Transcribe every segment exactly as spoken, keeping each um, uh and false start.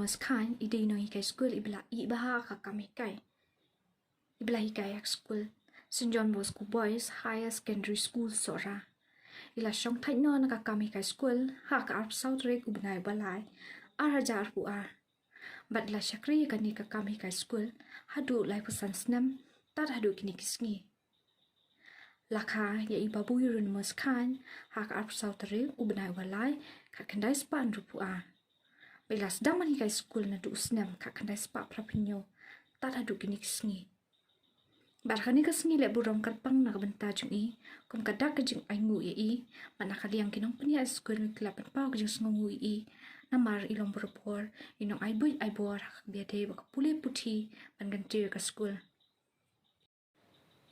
Skhain i dei nonghikai skul iba la ïeh bha ha ka kam hikai. Iba la hikai ha ka skul Saint John Bosco Boys Higher Secondary School, Sohra. I la shong thait noh na ka kam hikai skul ha ka arphew saw tarik u bnai ba lai, ar hajar arphew ar. Bad i la shakri ïa kane ka kam hikai skul haduh laiphew san snem, tad haduh kine ki sngi. La kha ïa i Babu Hieronymus Chyne ha ka arphew saw tarik u bnai ba lai, khatkhyndai spah hynriewphew ar. Bad i la sdang ban hikai skul naduh u snem khatkhyndai spah phraphew hynñiew, tad haduh kine ki sngi. Bad ha kane ka sngi leh burom kyrpang na ka bynta jong i, kum ka dak ka jingainguh ïa i, bad na ka liang ki nongpynïaid skul ki la pynpaw ka jingsngewnguh ïa i, namar i long barabor i nongai buit ai bor ha kaba ïadei bad ka pule puthi ban kyntiew ïa ka skul.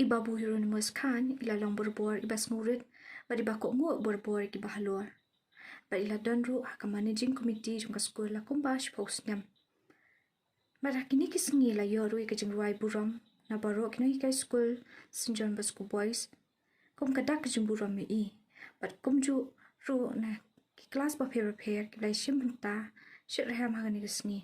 I Babu Hieronymus Chyne i la long barabor iba sngewrit bad iba kohnguh barabor ïa kiba halor. Bad i la don ruh ha ka managing committee jong ka skul la kumba shiphew snem. Bad ha kine ki sngi la ïoh ruh ïa ka jingrwai burom na baroh ki nonghikai skul Saint John Bosco Boys kum ka dak ka jingburom ïa i. Bad kumjuh ruh na ki klas bapher bapher kiba la ïashim bynta shitrhem ha kane ka sngi.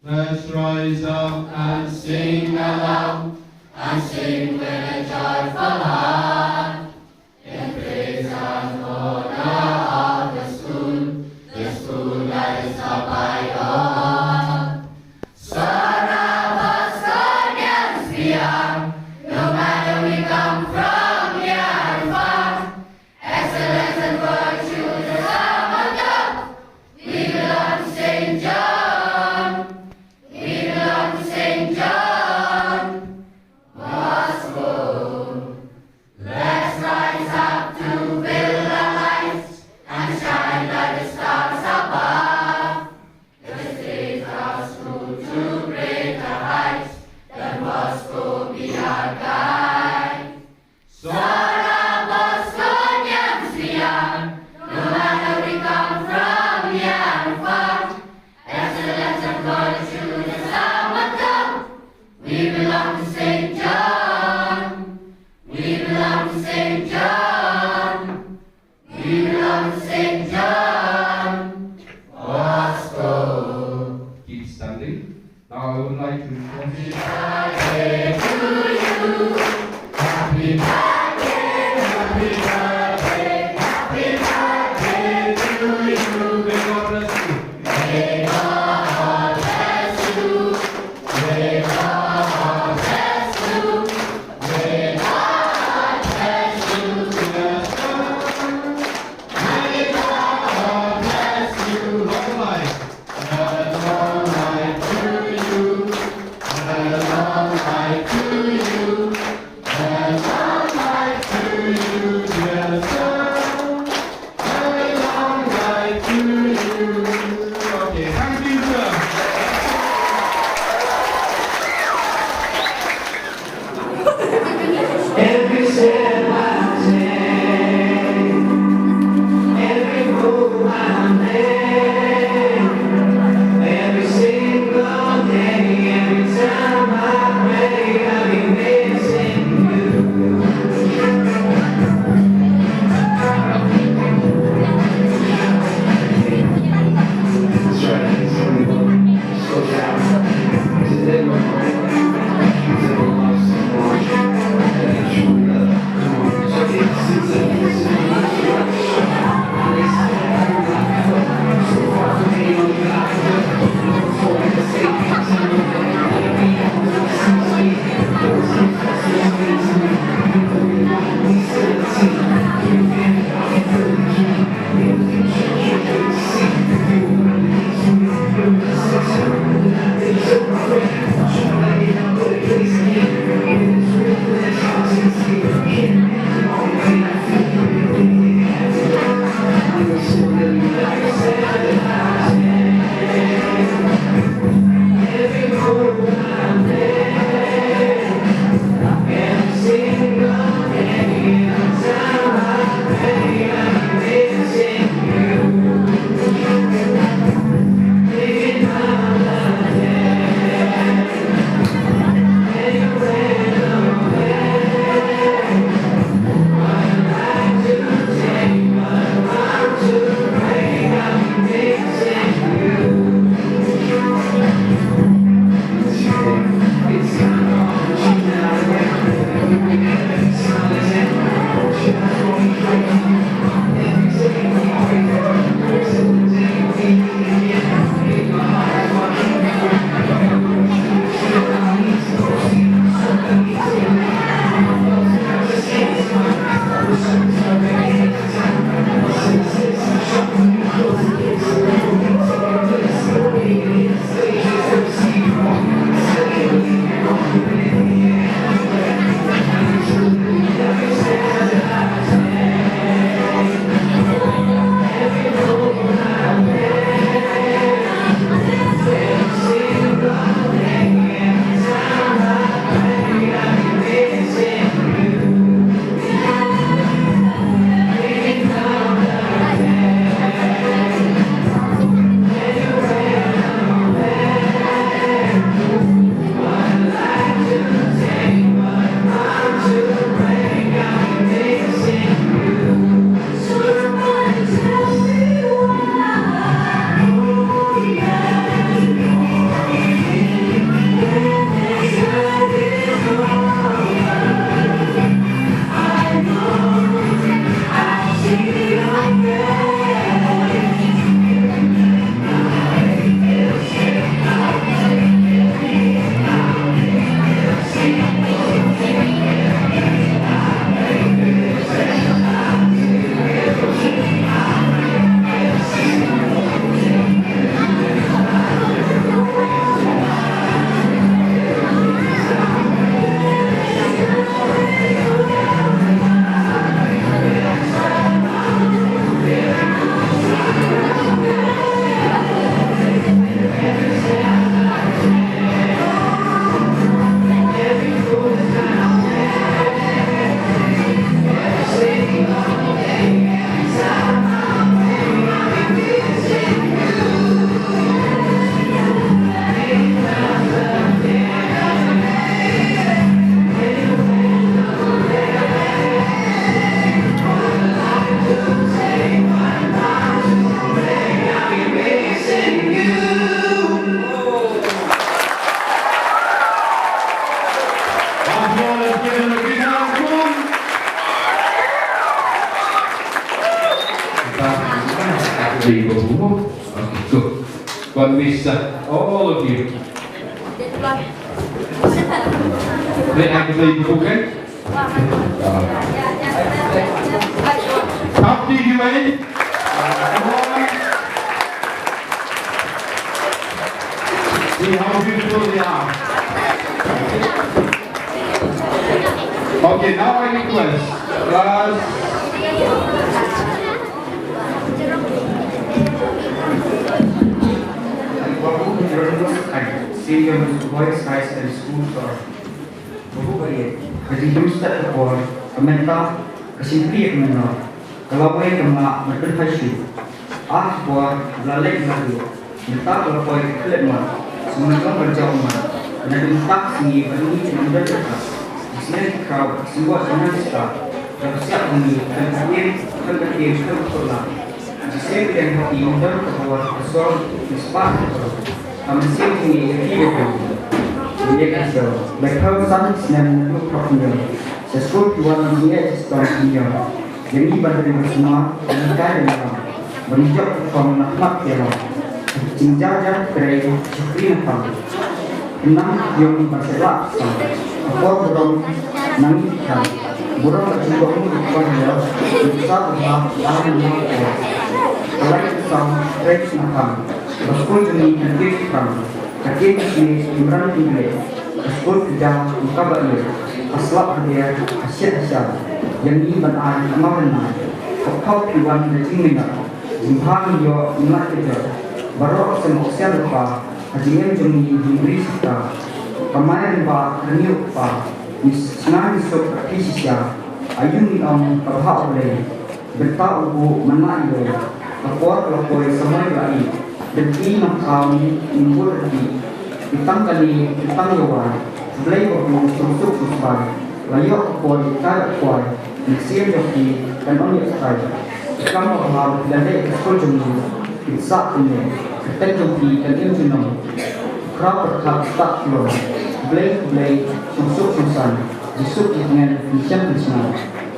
Let's rise up and sing aloud, and sing with a joyful heart, in praise and honor of the school, the school that is loved by all. Sohra Bosconians we are, no matter we come from near and far. Excellence and virtue is our motto. We belong to Saint John. We belong to Saint John Bosco. Let's rise up to build our lives and shine like the stars above. Let's take our school to greater heights. Let Bosco be our guide. Sohra Bosconians we are, no matter we come from near and far. Excellence and virtue is our motto. We belong to Saint John. We belong to Saint John. We belong to Saint John Bosco. Keep standing. Now I would like to request Let's give them a big round of applause. One miss, uh, all of you. They actually cooking. Top T V, eh? See how beautiful they are. Okay, now I request class. Senior Boys High Secondary School, Sor. Babu bariat, ka jingdum step ka por, ka mynta, ka shim plie ka mynnor, ka lawei ka mlak, bad pynphai shuh. Ah, ka por, ba la leit ba la duh, mynta ka la poi ka khlem mat, sngewbha jong ka jaw mat, naduh mynta ka sngi bad ngi kin ym don jaka. Ki snem ki khraw, ki symboh ki nang stad, da ka siap ngi, kan ka im, kan ka im, kan ka khot la. Jisem biang hati ym don ka bor ka sor, ki spah ka bor. Ka mynsiem jong ngi ïa ki ïa ki. Ïa ki sor. Lai phew san snem naduh phew hynñiew. Sha skul phi wan jingeh sha skul phi wan. Ïa ngi ban ring ban sma, ban kai ban lam. Ban jop ka khong na khmat ki alam. Jingjar jar trei, shakri na phang. Khnang ïoh ban seh lap sah. Ka por burom nang ïa ki khan. Burom ka jingbuh ngi ki khwan ïa. Nuksa buh hap, dang nang ïa. Ka lai ka song, trei na kham. Ba skul jong ngi kan kit ki kham. Ka kit ki kine, ki mrang ki kine. Ka skul ki jam, ka ba ïa. Ka slap ka dia, ka shit ka sham. Ïa ngi ban ai, ka ma ban ai. Ka khop ki wan, ka jingmyntoi. Jingbha ngi ïoh ngi lah ka jot. Baroh sem oksian lypa, ha jingim jong ngi ngi ri sita. Kamai lyngba ka rngiew kpa, ngi sngap ngi suk ka phi shisha. Ayu ngi ong ka bha U Blei. Bynta u buh man la iwei. Ka por ka la poi samoi ka la ïeh. Lynti nang thaw ngi ngi bud lynti. Ki tang kane ki tang ïa wai. Blei ba buh suk suk suk sbai. La ïoh ka por ïa ka ïa kwai. Mynsiem jong ki kan ym ïa kai. Kam ba bha ba ki la leh ka skul jong ngi. Kin sah kumne. Ka tek jong ki kan im junom. Khraw pyrkhat stad klong. Blei Blei shong suk shong san. Jisuk jitngen ngi shem ngi sngap.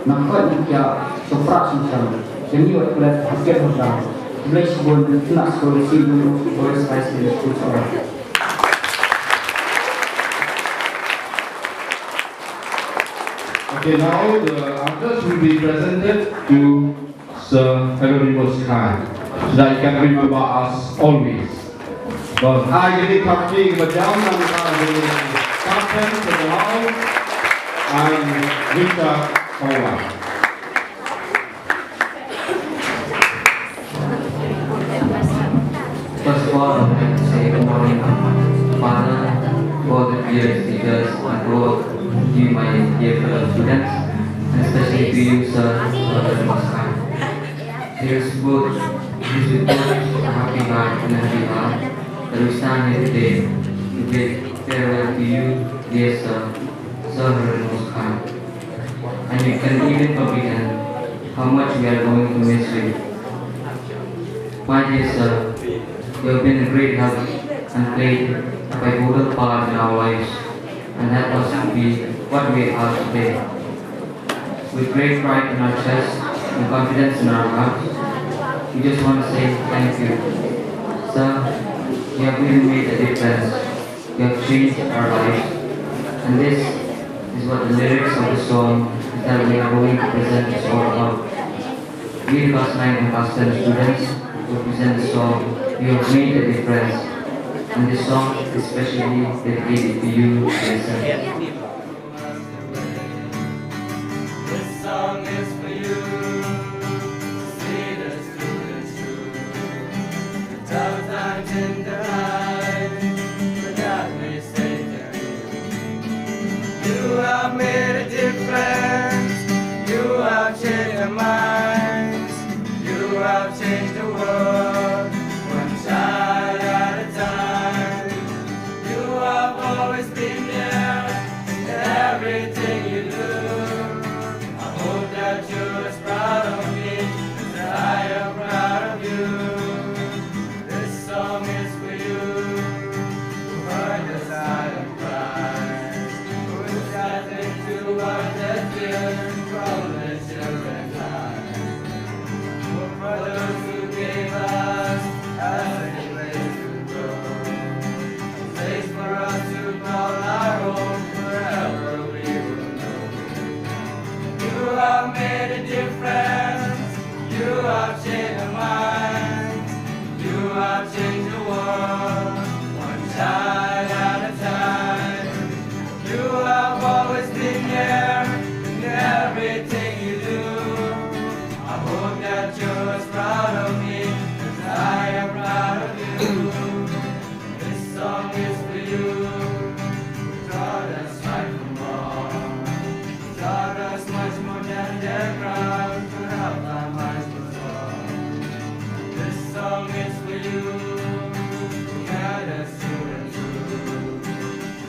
Nang khot nang kiah shong prah shong san. Jong ngi wat kulet ha kiat ha dang. Blei shibun khynnah skul Sir William Boys High Secondary School Sohra. Okay, now the artist will be presented to Sir Hieronymus Khai, so that he can remember us always. Well, I give it back to you, but down on the captain to the house, and Richard Howard. First of all, I would like to say good morning, Father, to all the dear teachers, and to all you, my dear fellow students, and especially to you, Sir Doctor Muskan. It is both, it is with both a happy heart and a heavy heart that we stand here today to bid farewell to you, dear Sir, Sir Hieronymus Khan. And you can even comprehend how much we are going to miss you. My dear sir, you have been a great help and played a pivotal part in our lives and helped us to be what we are today. With great pride in our chest and confidence in our hearts, we just want to say thank you. Sir, you have really made a difference. You have changed our lives. And this is what the lyrics of the song that we are going to present is all about. We, the class nine and class ten students, will present the song You Have Made a Difference. And this song is specially dedicated to you, dear sir. This song is for you. See this through and through. The tough times in the night, but that we say to you. You have made a difference. You have changed our minds. You have changed the world, one child at a time. You have always been there in everything you do. I hope that you're as proud of me as I am proud of you. This song is for you, who heard the silent cries, who is gathering What a gift from the children's eyes. For those who gave us a safe place to go. A place for us to call our own forever we will know. You have made a difference. You have changed our minds. You have changed the world, one child at a time. You have always been there in everything you do. I hope that you're as proud of me as I am proud of you. This song is for you. You taught us right from wrong. You taught us much more than their crowd could have done much before. This song is for you. You guide us through and through.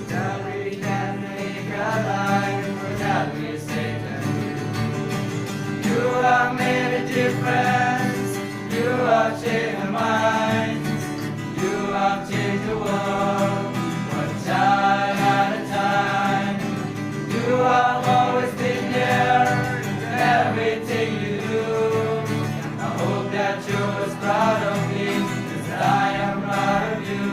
That we can make a life that we say thank you. You have made a difference. You have changed our minds. You have changed the world, one child at a time. You have always been there in everything you do. I hope that you're as proud of me as I am proud of you.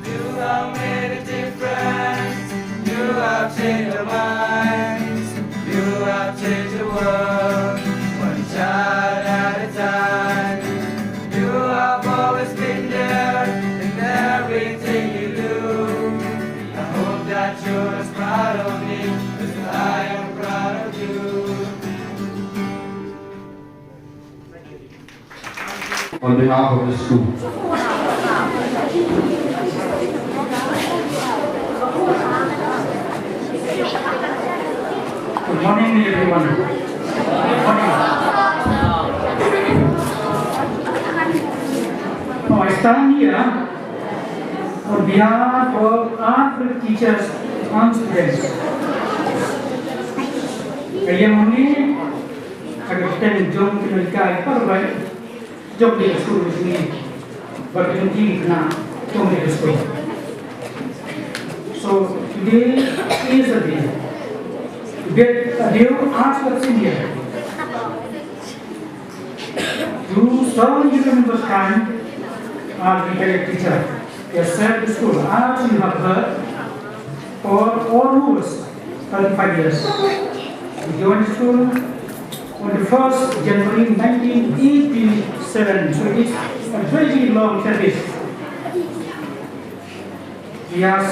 You have made a difference. You have changed our minds. You have changed the world, one child at a time. You have always been there in everything you do. I hope that you're as proud of me as I am proud of you. On behalf of the school. Good morning, everyone. Good morning. Now, I stand here on behalf of our teachers and students. Ka ïeng hangne ha ka kyrteng jong ki nonghikai baroh jong ka skul jong ngi bad jong ki khynnah jong ka skul. So today is a day, a day of our senior. To serve you in this time as retired teacher, yes, serve the school as you have heard for almost thirty-five years. We joined school on the first January nineteen eighty-seven, so it's a very long service. He has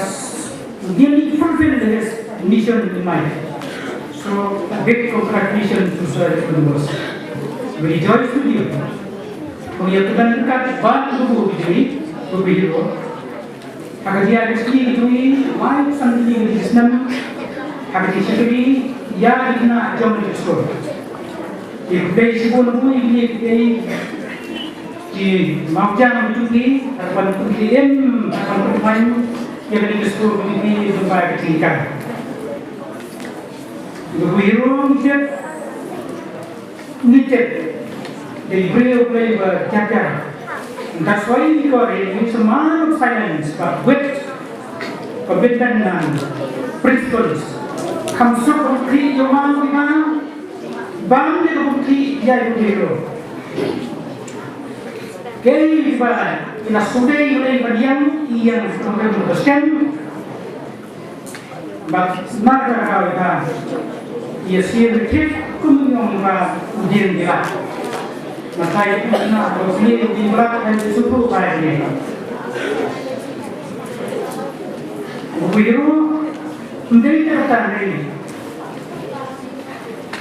nearly fulfilled his mission in life. So, a big congratulations to Sir Universe. We rejoice with you. Kong ïa pynban kat ban bubu bidui, bubu hero. Haka dia kesti bidui, mai pesan bidui di snem. Haka dia syukuri, ya di kena jom di skur. Ïa pynban shibun bubu ïa pynban Ki mawjang tu ki, harapan tu ki em, harapan tu main, ïa kane ka skul kane ka jumpa ka tingkang. Ngi buh ïa ruh ngi tip, ngi tip. Dei briew briew ba jaja. That's why we call him, he's a man of silence, but with commitment and principles. Kham suk ruh ki jumpa ki ma, Bam dei ka bynta ïa u hero. Kei ba ina sudei ina ban ïang ïang sudei ban skem. Ba na ka ka ka ïa sir kit kum yong ba u dien ïa. Na kai na ko sir di ba ka su ba ni. U hero ndei ka ta ni.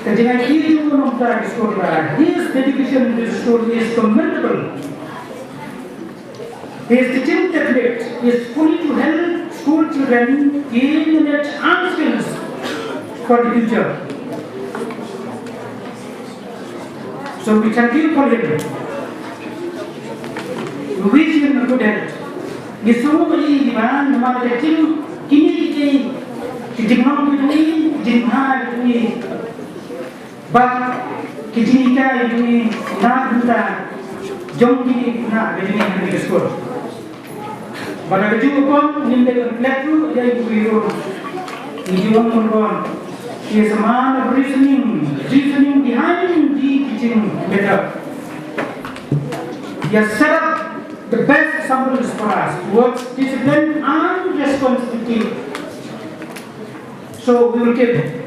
Ka jingïaid jong u nonghikai skul ba, his dedication to the school is commendable. His teaching technique is fully to help school children gain the knowledge and skills for the future. So we thank you for him. We wish him a good health. Ngi sngew ba ïa ki ban namar ka jing kine ki jing ki jinglong ki jong ngi, jingbha ki jong ngi. Bad ki jinghikai ki jong ngi na ka bynta jong kine ki khynnah ka jong ngi ha kane ka skul. Bad ha kajuh ka por ngim dei ban klet ruh ïa u briew. Ngi ju ong ban He is a man of reasoning, reasoning behind the teaching method. He has set up the best examples for us towards discipline and responsibility. So we will keep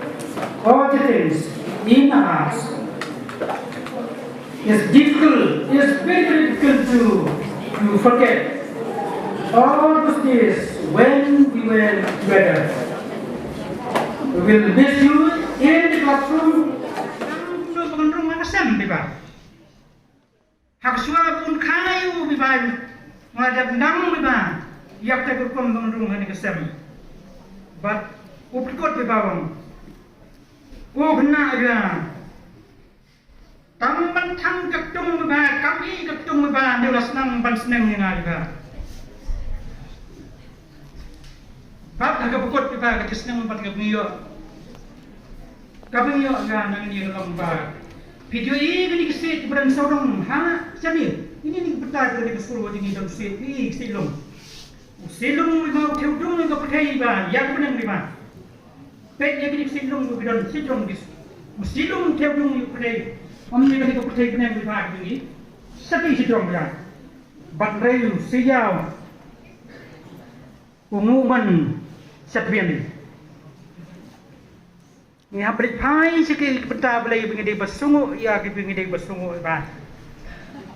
all the things in our hearts. It's difficult, it's very, very difficult to, to forget all those days when we were together. We will miss you in the classroom. Nang kumno ba ngan rung ha ka sem, Biba? Ha ka shuwa ba un kha ïa u, Biba, nga dep nang, Biba, ïa kata ka rukom ba ngan rung ha kane ka sem. Bad u pynkut, Biba, u ong, u khynnah, Biba, tang ban thang ka ktung, Biba, kam i ka ktung, Biba, hynrei la sdang ban sneng ïa nga, Biba. Bad ha kaba kut, Biba, ka jingïaseng bad kaba ngi ïoh, kaba ngi ïoh ïa na kane ka long ba phi ïohi kane ka siej ba don sawdong ha shane. Kine ki bynta kane ka skul ba jong ngi don siej, i siej lung. U siej lung, Biba, u thew dung ïa ka pyrthei, Biba, ïa ka bneng, Biba. Peit ïa kine ki siej lung, ki don siej lung, ki, u siej lung u thew dung ïa ka pyrthei. Ym ïa kane ka pyrthei bneng, Biba, ka jong ngi. Sa ki siej lung, Biba. Bad hynrei u siej ïaw u nguh man sha tbian. Ngi hap leit phai sha ki bynta Blei ba ngi dei ba sngewnguh ïa ki, ba ngi dei ba sngewnguh, Biba.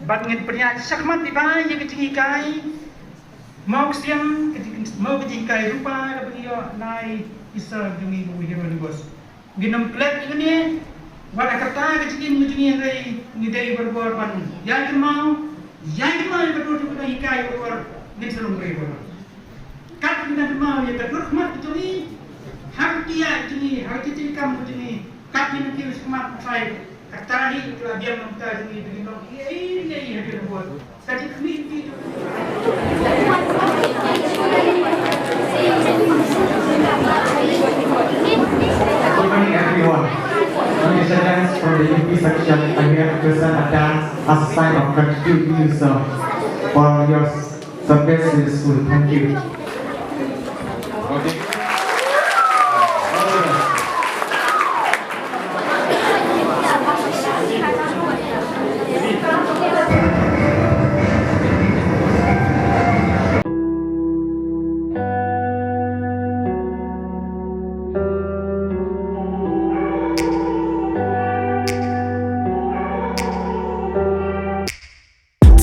Bad ngin pynïaid shakhmat, Biba, ïa ka jinghikai mawsiang, ka jing, maw ka jinghikai rupa kaba ngi ïoh lai isa jong ngi ba u Hieronymos. Ngin ym klet ïa kane, wat la katta ka jingim ka jong ngi, hynrei ngi dei barabor ban ïai kynmaw, ïai kynmaw ïa ka dur jong ka jinghikai barabor, ngin sa long briew barabor. Kat ngi dang kynmaw ïa ka dur khmat ka jong ngi ha ka ktien ka jong ngi, ha ka jingkam ka jong ngi, kat ngi dang kiew shakhmat, hynrei kata hi ka la biang na ka bynta jong ngi, ba ngin long ei ei ha ka dur. Good morning, everyone. With the dance from the U P section, and we have to present a dance as a sign of gratitude to you, sir, for your service to the school. Thank you. Okay.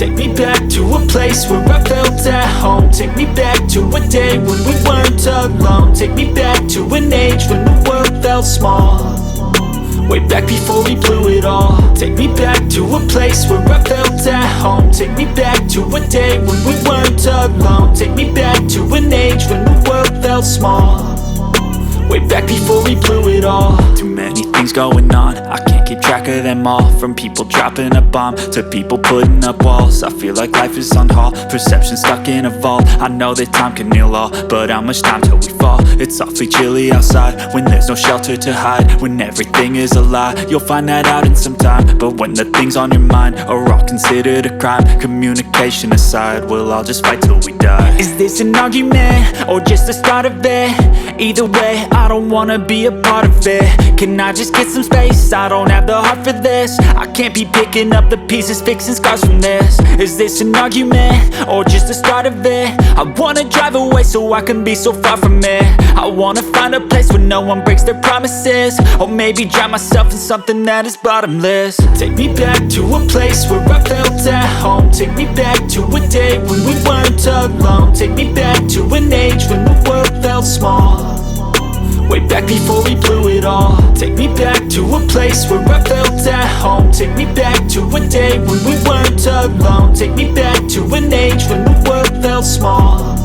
Take me back to a place where I felt at home. Take me back to a day when we weren't alone. Take me back to an age when the world felt small. Way back before we blew it all. Take me back to a place where I felt at home. Take me back to a day when we weren't alone. Take me back to an age when the world felt small. Way back before we blew it all. Too many things going on, I can't keep track of them all. From people dropping a bomb to people putting up walls. I feel like life is on hold, perception stuck in a vault. I know that time can heal all, but how much time till we fall? It's awfully chilly outside when there's no shelter to hide. When everything is a lie, you'll find that out in some time. But when the things on your mind are all considered a crime, communication aside, we'll all just fight till we die. Is this an argument or just the start of it? Either way, I don't wanna be a part of it. Can I just get some space? I don't have the heart for this. I can't be picking up the pieces, fixing scars from this. Is this an argument or just the start of it? I wanna drive away so I can be so far from it. I wanna find a place where no one breaks their promises. Or maybe drown myself in something that is bottomless. Take me back to a place where I felt at home. Take me back to a day when we weren't alone. Take me back to an age when the world felt small. Way back before we blew it all. Take me back to a place where I felt at home. Take me back to a day when we weren't alone. Take me back to an age when the world felt small.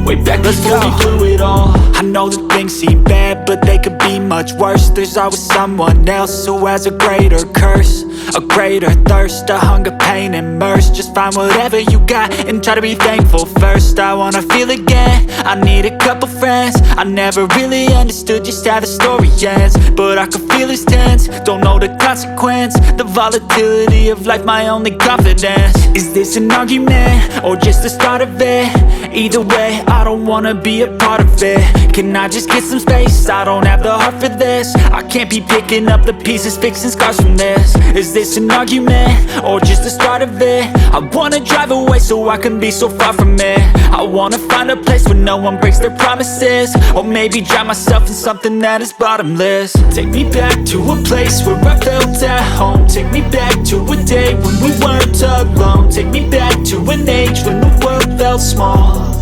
Way back before we blew it all. I know that things seem bad, but they could be much worse. There's always someone else who has a greater curse, a greater thirst, a hunger, pain, and mercy. Just find whatever you got and try to be thankful first. I wanna feel again, I need a couple friends. I never really understood just how the story ends, but I can feel it's tense. Don't know the consequence, the volatility of life, my only confidence. Is this an argument or just the start of it? Either way, I don't wanna be a part of it. Can I just get some space? I don't have the heart for This, I can't be picking up the pieces, fixing scars from this. Is this an argument or just the start of it? I wanna drive away so I can be so far from it. I wanna find a place where no one breaks their promises, or maybe drown myself in something that is bottomless. Take me back to a place where I felt at home. Take me back to a day when we weren't alone. Take me back to an age when the world felt small.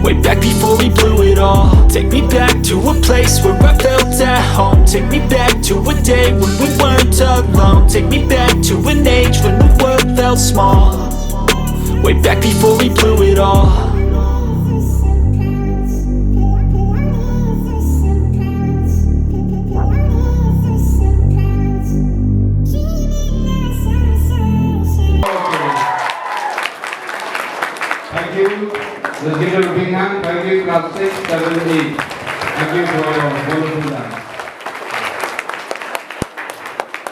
Way back before we blew it all. Take me back to a place where I felt at home. Take me back to a day when we weren't alone. Take me back to an age when the world felt small. Way back before we blew it all. Thank you. Let's give them a big hand. Thank you, class six, seven, eight. Thank you for your wonderful dance.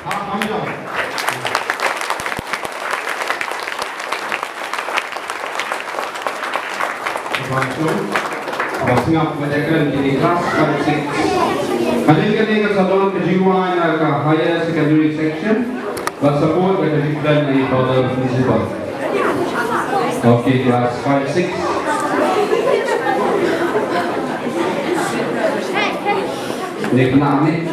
Ha, ha, ha. Ba sngap ba ïa kren kine class five, six. Hadien kane ka sa don ka jingwai na ka higher secondary section. Ba support da ka jingkren na i Father Principal. Okay, class five, six. Nik nak nik.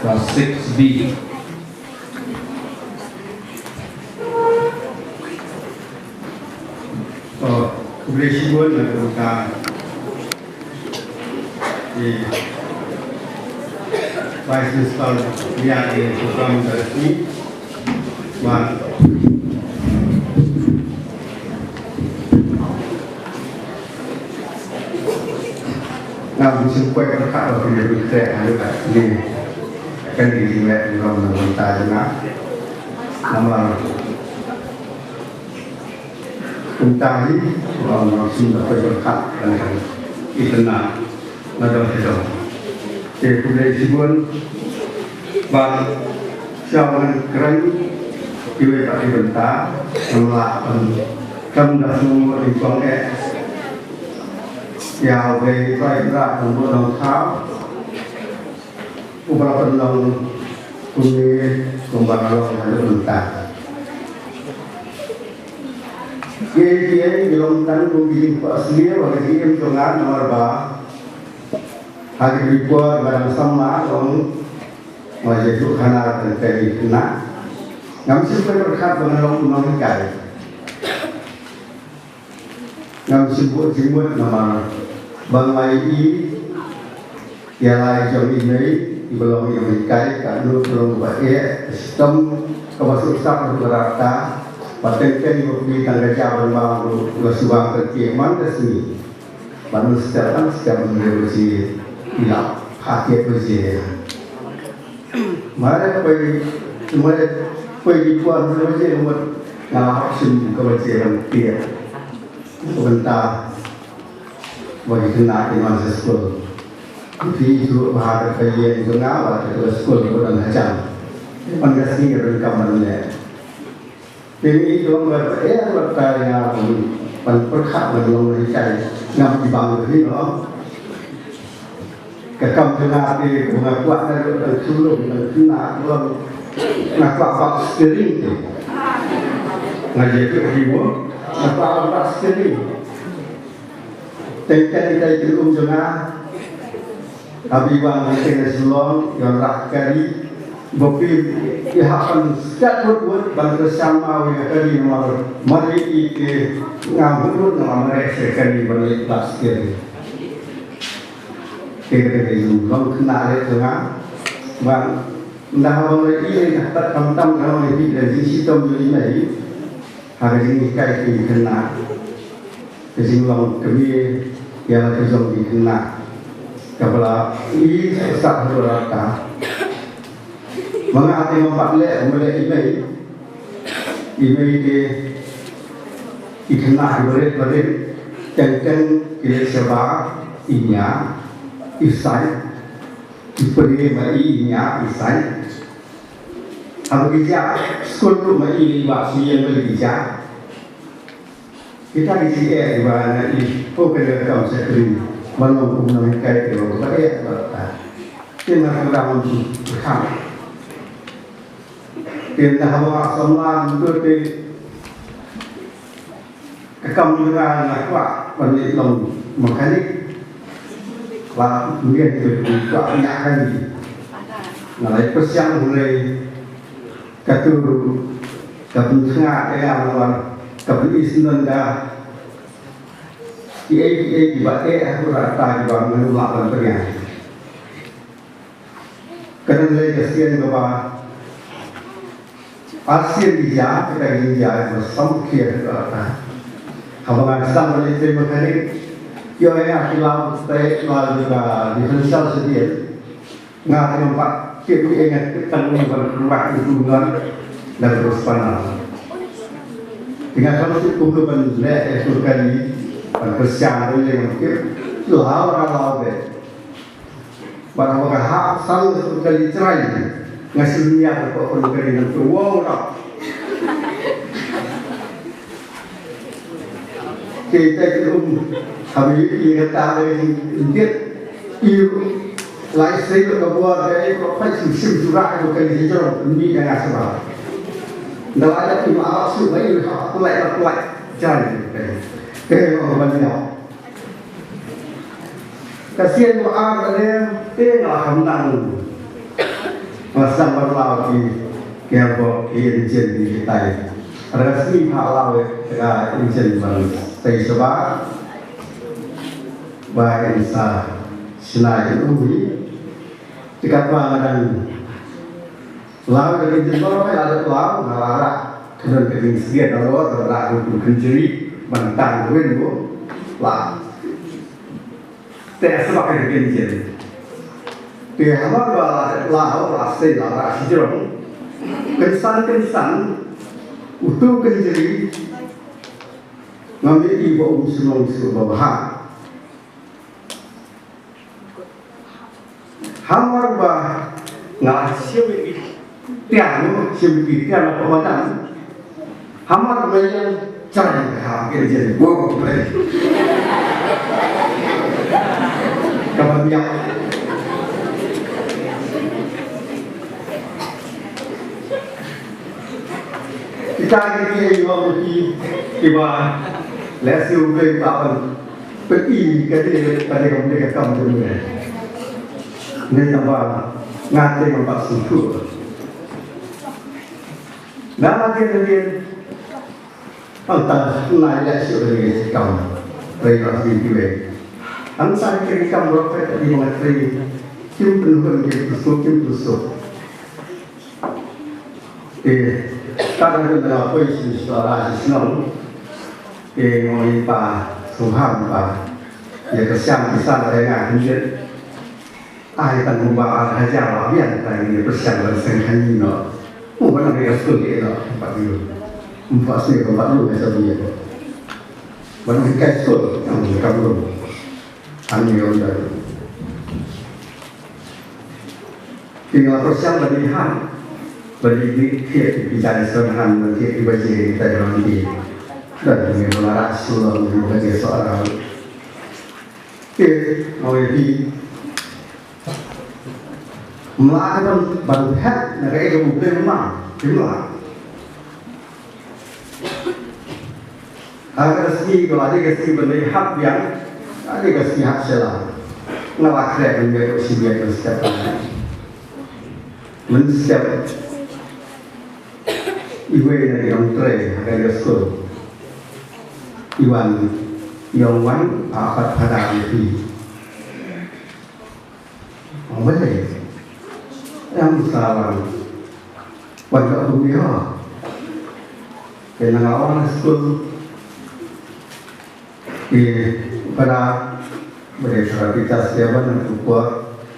Class six B. To, khublei shibun na ka bynta i Vice Principal, ïa i program da shi. Wan. Ngam shym poi pyrkhat ba phin ïa pyntrei ha ïa ka ni. Kan di di me ngam na bynta jong nga. Namar bynta hi ngam ngam shym da poi pyrkhat ban kan. Itna na dong hi dong. Te khublei shibun. Ba sha ban kren kiwei pat ki bynta. Ngam lah ban kan da shu di kong eh. Ïa u Blei Trai Kynrad Nongbuh Nongthaw uba la pynlong kumne kumba la long ha ïa u mynta. Kiei kiei ki long tang kum ki jingkwah sniew ha ka jingim jong nga namar ba ha ki por ba dang samla long ma Jesu khana tang kai na ngam sngewthuh pyrkhat ba nga long u nonghikai. Ngam shym buh jingmut namar ba nga ïohi ïa la i jong i mei iba long i nonghikai, ka nud ka long ba eh, ka shitom kaba suk sak ruh ka rata. Ba teng teng iba phi tang ka jia ban bang ruh la shu bang ka kieh man ka sngi. Ban step ban step ruh ba ji ïa ka kieh ba ji. Mare poi, mare poi di puan mare baje umut nga hap sim ka baje ban tiap. Ka bynta ba ki khynnah kin wan sha skul. Phi ju ba ha ka ïeng jong nga ba ka skul ba dang hajan. Pan ka sngi ka donkam ban leh. Te ngi tong ba eh ba ta ïa ban pyrkhat ban long hikai ngam ki bang hi no. Ka kam ka nga te ka nga kwah na lut dang thulung dang khynnah long nga kwah bak steering te. Nga je tu hi wo nga kwah bak steering. Teng teng ïa ka jingim jong nga. Haba wan ïa ka Shillong ïa rah kari. Ba phi ïa hap ban stad wut wut ban kyrshan maw ïa ka kari namar mar ïa ki ngam wut wut namar mar ïa ka kari ban ïa plastik. Te ka dei ka jinglong khynnah re jong nga. Ban ynda haba mar ïa ka pat tam tam ka mar ïa ki ka jingshitom jong i mei. Ha ka jinghikai ki khynnah. Ka jinglong kmie ïa la ka jong ki khynnah kaba la i sah ha rata. Ma nga te ngam pat leh, ngam leh i mei. I mei te i khynnah i barit barit teng teng ki leit shabar i ñiah i sait. I pyrshah ma i ñiah i sait. Haba ki jah skul ruh ma i i bah shu ïeng bad ki jah. Kita ki jingeh kiba na i, oh, ka dei ka kam shakri. Ban long kum nonghikai te ba eh ba ta. Te na ka dang wan su kham. Te na haba samla ntu te ka kam jong nga nga kwah ban ïa long mechanic. Ba mbian te kwah ïa ka ni. Nga lai pyrshang hynrei ka tu ka pynkhngah ïa nga, ka pyni syndon ka Kiei kiei kiba eh ha ka rta kiba ngam lah ban pynïaid. Ka dang lei ka sien kaba ar sien ki jia, kata ki jia kiba samrkhie ha ka rta. Haba nga sdang ban leit trei mechanic, ïoh ïa ki lam trei, lam jong ka differential sdien. Nga te ngam pat tip ïa nga te tang ïa ban kyrpad ïa u Ngan da ka spana. Te nga kam tip kumno ban leh ïa u kali ban pyrshang ban leh ngam tip. Law ka law be. Bad haba ka hap sang ïa u kali trai. Nga shu nia ka ko u kali nang tu wong rap. Te te um. Haba ïa ka ta le ïa ka lai sei ka bor ka ïa ka phai sim sim sura ka ka ni jong ni ka nga saba. Nda la da ki ma su ba ïa ka plai ka plai jan ka. Te ma ban ïa. Ka sien ma ar ka ne te nga ham nang. Nga sdang ban law ki ki ha bok ki injin ki tai. Ar ka sngi pha law ka injin ban tai saba. Ba in sa shna ki u hi. Te katba nga dang law ka injin ba pha la law nga la ra. Ka don ka ding sgiat da lor da ra ku kynjri ban tang win ku. La. Te sbak ka kynjin. Te haba la la la sei la ra shi jrong. Kynsan kynsan utu kynjri. Ngam i ba um shnong shu ba bha. Hamar ba nga shim i tiang, shim i tiang apa madan. Hamar ba yang cai ha ke je bo play. Kaban ya. Kita ini yang orang di kiba lesi ublei tapan. Pynti ka dei ka dei ka dei ka kam jong me. Ngi naba nga te naba sngewthuh. Nga la dei dei. Anta nga ïa shu dei ka kam. Rei la sngewthuh. Anta ka kam ro ka dei ma nga trei. Kim pynhun kim pynsuh kim pynsuh. Te, ka dang dang la poi sha shnong. Te, nga ong ïa pa, sngewbha pa. Ïa ka siang pisa la ïa nga khyndiat. Ai tang kumba ar hajar la biang tang ïa pyrshang ban seng khanyi noh. Mo ban ïa skul ïa noh, pat ïa. Mo pat seng ban pat lu ïa sabi ïa. Ban ïa kai skul, yang ka belum. Ani ong da. Ki nga pyrshang ba dei han. Ba dei dei thied ki jai son han ba thied ki baje ki tai han ki. Dan ki nga la ras sulam ki baje so arau. Ki nga ong ïa ki. Mla ka ban ban phet na ka ïa ka bu blem ma. Ki mla. Ha ka sngi ko ade ka sngi ban dei hap biang, ade ka sngi hap sela. Nga la khreh ban biang ko sngi biang ban step. Ban step. Iwei na ki nongtrei ha ka skul. Iwan, i ong wan, a pat phada ïa phi. Ong balei? Em sa wan. Wan ka kum ïa. Te na nga wan skul. Te pada bade para pita sia ban ku por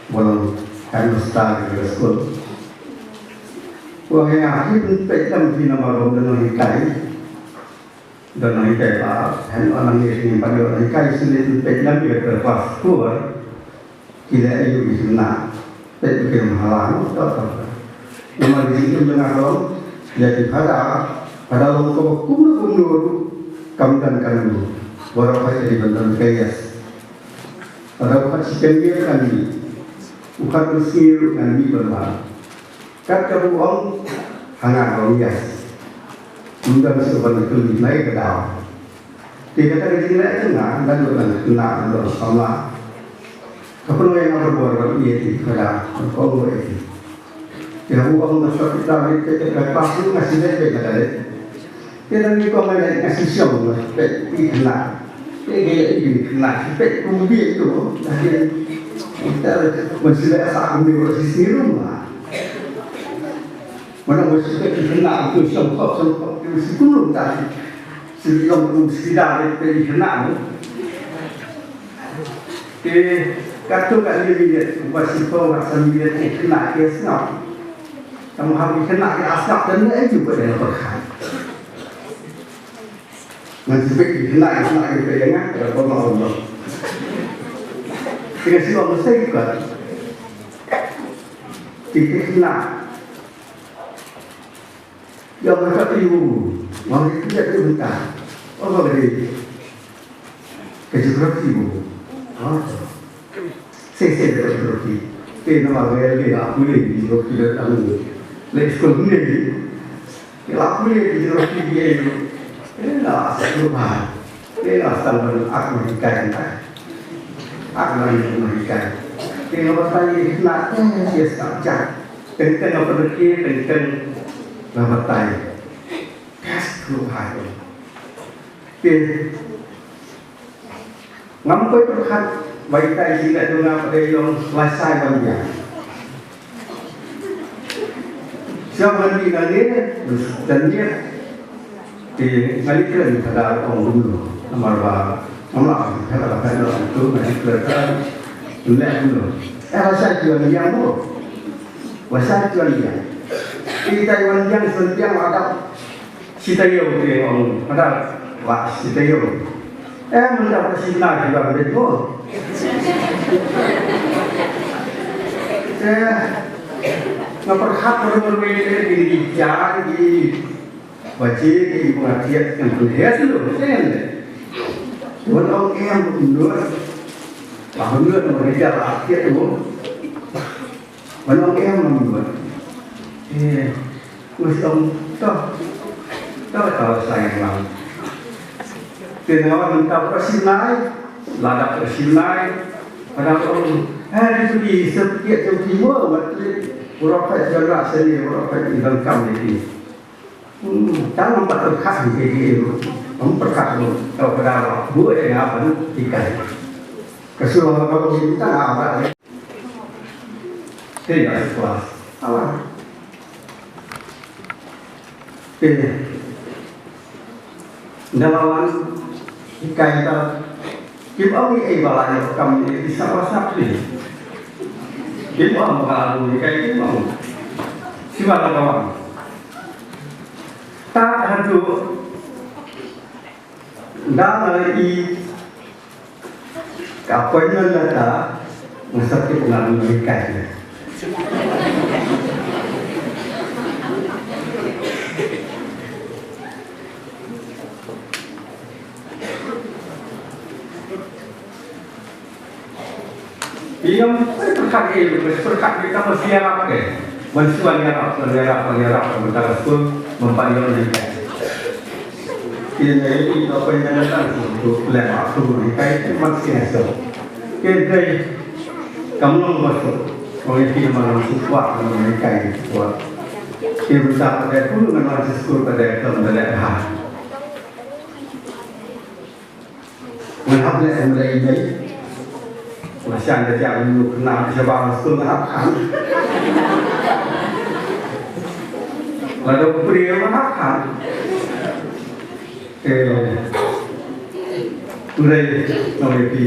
bolong kan star ke skul. Wa nga hi pun pe tam pina ma rom dan hikai. Don nang hikai pa, hen o nang ngi sini pa don nang hikai sini tu pek lam ïa ka kelas four. Ki la ayu ki sini na pek ki lam halang to to. Nama di sini tu tengah long, ïa ki pada, pada long ko kumno kumno ru, kam dan kan ru. Baru pa jadi bantuan kayas. Lada u khot shi kan ïa kan mih, u khot u sngi ruh kan mih ban wan. Kat kaba u ong, ha nga ka ong ïa. Ym don shuh ban kylli na ka daw. Te kata ka jingleh jong nga, nga don ban khynnah, nga don samla. Ka pynlong ïa nga barabor ban ïa ti ka daw, ban ong ïa ti. Te u ong na shuwa kita rit peit ka klas ruh nga shu leit peit ka dei. Te nang ïa kong leit nga shu shong nga peit i khynnah. Te ngi ïa i khynnah shu peit kum bia tu. Te kita ban shu leit sa kum bia ruh shu sngi ruh nga. Mana nga shu peit i khynnah tu shong khop shong khop tu shu kum ruh ta. Shu long kum shu da leit peit i khynnah tu. Te katto katne minit, ba shiphew ba san minit, eh, khynnah ki sngap. Tang haba khynnah ki sngap, te nang ïoh ba dei pyrkhat. Ngan shu peit khynnah, khynnah ki peit ïa nga, ka dei ba ma ong. Te ka shu ong mesti ka. Te khynnah. Ïa, mynta ïa u, wan ïa ïa mynta. Oh, ba dei ka geografi u. Ah, to. Shisha ka geografi. Te namar ba ïa la pule geografi da tang u. La skul mynne. Ïa la pule geografi ïa u. Ïa la skul ba. Te nga sdang ban ak ma hikai, ak ma hikai. Te nga batai ïa khynnah te ïa sdang jak. Teng teng nga pynrkhie, teng teng nga batai. Best group hai. Te ngam poi pyrkhat ba itai jingleh jong nga pat dei long lashai wan biang. Shuwa ban dei nangne, dan ïa. Te nga dei kren ka da ong kumno. Namar ba ngam lah ban kren ka da ong tu nga dei kren ka da ong kumno. Eh, lashai ki wan biang mo. Lashai ki wan biang. Te itai wan biang, wan biang adap. Shi taïew te ong, hada, wah, shi taïew. Eh, mynta pat shi bnai ki wan beit mo. Eh, nga pyrkhat ba marwei te ki, ki jar, ki baje, ki pynïaid, ki pynhias lu, te ngan leh. Wan ong em, ym nud. Ba ym nud, ba ki jar, ki ïaid mo. Ban ong em lam buat. Eh, us ong to. To to sai lam. Te nga wan mynta ka shi bnai, lada ka shi bnai. Pada ong, eh, di tu di sep tiap tu ti mo, mat tu. Pura ka jala seni, pura ka di dalam kam ni. Hmm, tang nampak terkhat di sini. Nampak terkhat tu. Tau pada buat yang apa ni? Ikan. Kasih orang kau ni tak apa. Te ïa shuwa. Alah. Te nda la wan hikai ta. Kim ong ei ba la ïa kam ni di sa WhatsApp ni. Kim ong ba la hikai kim ong. Shuwa la ka wan. Ta haduh. Nda la i Ka appointment letter, nga sa tip nga ong hikai. Ïa, pyrkhat ïa, pyrkhat ïa ka mesti ïarap ke. Ban shu wan ïarap, wan ïarap, wan ïarap, ban tang skul, ban pan ïa wan hikai. Kine i to pynjah tang tu lem aku hikai man sien so. Ke dei kam long ba so. Ong i kine man long su kwah, man long hikai su kwah. Ke bynta pada pun man long su skul pada kam da leh ha. Ngan hap leh em leh i mei. Nga shan da jam nu kena shabar tu nga hap khan. Lada u briew nga hap khan. Te long. Ngai ngai pi.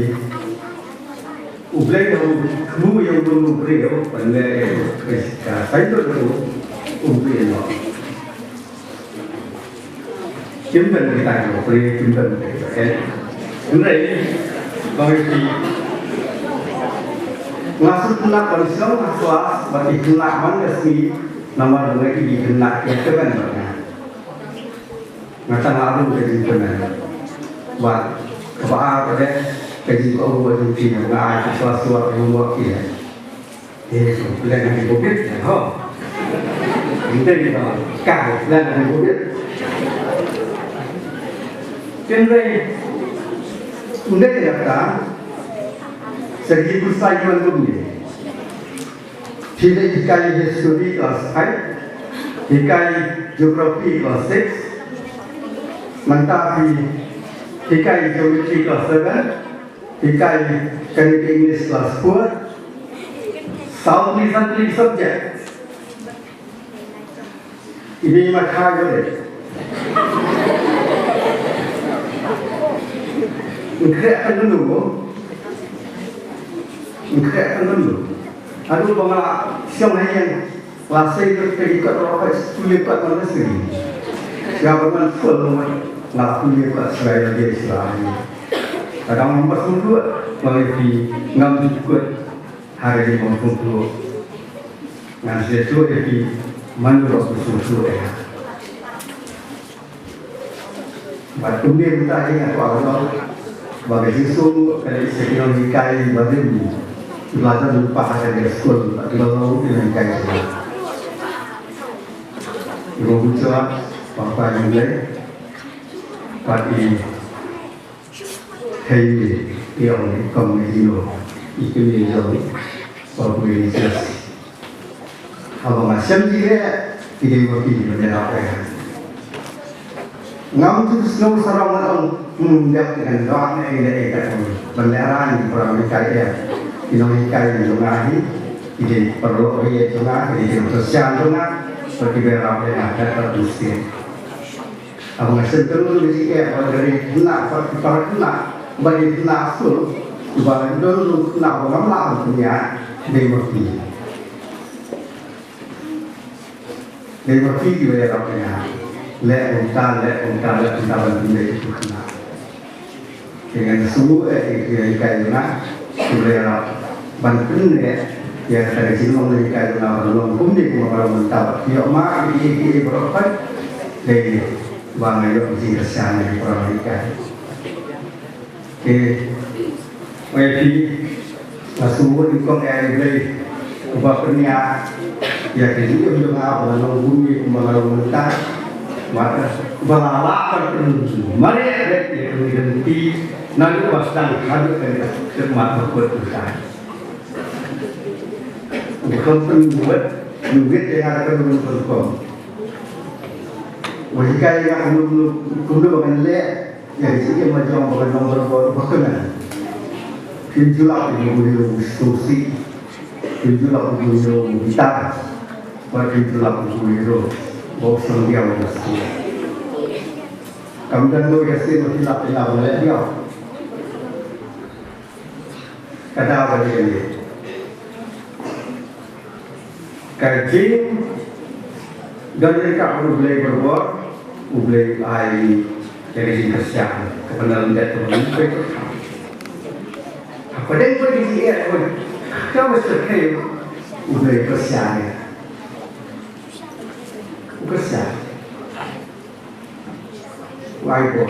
U Blei u khmu ïa u briew ban leh ka sai tu u briew. Kim don kita ki pyrshah, kim don kita ki pyrshah. Hynrei, bang iti, nga suk nak ban sngewthuh, bad i khynnah man ka sngi, namar nga i khynnah ki kmen bad nga. Nga tang aru ka jingkmen. Bad kaba ar ka dei, Ka jingkohnguh jong phi, nga ai ka shuwa shuwa ka homework ïa. Eh, plan ha ka Covid ïa ho. Ym dei ka, ka plan ha ka Covid. Hynrei ym dei kata, sa ki pyrsa ki wan kumne. Phi dei hikai history class five, hikai geography class six, mynta phi hikai geometry class seven, hikai kane ka English class four, saw tylli san tylli subject. Ine i ma kha ïa lei. Ngkhreh kan ndu. Ngkhreh kan ndu. Haduh ba nga shong ha ïing. Class eight ka ikot rok ka skul ikot man ka sini. Sia ba man full man. Nga pun ikot serai lagi serai. Kadang ngam sungkuh. Lagi pi ngam sungkuh. Hari ini ngam sungkuh. Ngan sngewthuh ïa phi, mano ba phi sngewthuh ïa nga. Bad kumne mynta hi nga kwah ban ong ba ka jingsngewnguh ka dei sa ki nonghikai ba rim. Ki la don lypa ha ka skul, bad ki la long ruh ki nonghikai jong nga. Ki Bun Jong, Papa Blei, bad i Hei, ïa ong kum ïa ino, i kmie jong Babu Ignatius. Haba nga shem jingeh, ki dei ma phi ban ïarap ïa nga. Ngam ju sngew sarong ngan ong, hmm, dep ngan rak ne ïa ïa ka ong ban lehrain para nonghikai ïa. Ki nonghikai jong nga hi, ki dei paralok ïa jong nga, ki dei ki nongkyrshan jong nga, bad kiba ïarap ïa nga, kat kat muskil. Haba nga shem kynnoh ïa ki, eh, ba dei khynnah, ba dei para khynnah, ba dei khynnah skul, ba don ruh khynnah ba ngam lah ban pynïaid, dei ma phi. Dei ma phi kiba ïarap ïa nga. Leh kumta, leh kumta, leh kumta ban pynïaid ïa ki khynnah. Te ngan sngewbha ïa ki nonghikai jong nga, kiba ïarap ban pynleh ïa kata ka jinglong nonghikai jong nga ban long kumne kumba nga long mynta bad ki ïoh mark kiei kiei baroh pat. Dei ba nga ïoh jingkyrshan na ki para nonghikai. Te ïa phi, nga sngewbha ïa U Blei uba pynïaid ïa ka jingim jong nga ba nga long kumne kumba nga long mynta. Bad ba la lah ban pynmareh ïa ka jingim naduh ba sdang haduh ka khmat ba kut mynta. U kham pynwit, pynwit ïa nga da ka rukom. U hikai ïa nga kumno, kumno ba ngan leh. Ïa ka jingim la jong ba ka nong ba ba ka nang. Phim ju lap ïa u ïa u sngewsih. Phim ju lap ïa u ïa u bitar. Bad phim ju lap ïa u ïa u ba u sngewdiaw ïa u sngewsih. Kam don ïa ka sien ba phi lap ïa nga ba leh diaw. Ka daw ka dei kane. Ka jingdon ryngkat bad U Blei barabor, U Blei u ai ïa ka jingkyrshan, ka pynlong ïa ka jingkyrshan. Hapdeng ba ka jingeh, ka ba syrkhei, U Blei u kyrshan ïa. U kyrshan. Wai ko.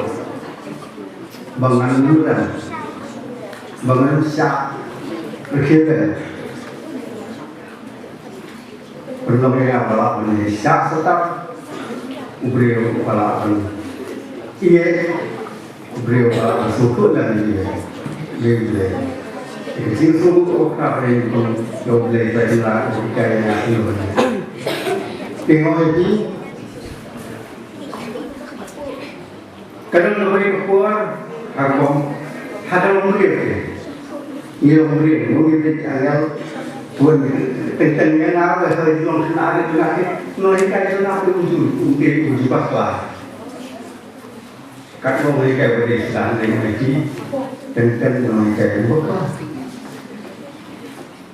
Ba ngan ym don. Ba ngan ym shah rkhie ben. Pynlong ïa nga ba lah ban ïashah satia. U briew ba lah ban ïeit. U briew ba lah ban sngewthuh lem ïa u Blei. Ka jingsngewbha ka dei kum U Blei ba la hikai ïa nga sngewbha. Te nga ong ïa phi, ka don kawei ka por, ha ka bym, ha ka bym briew te. Ngi long briew, ngi long briew ki angel. Bun teng teng ïa nga ba ha ngi long khynnah ri khynnah te. Nonghikai jong nga te u ju, u te u ju bakla. Kat nonghikai ba dei sdang dei nonghikai. Teng teng nonghikai u bakla.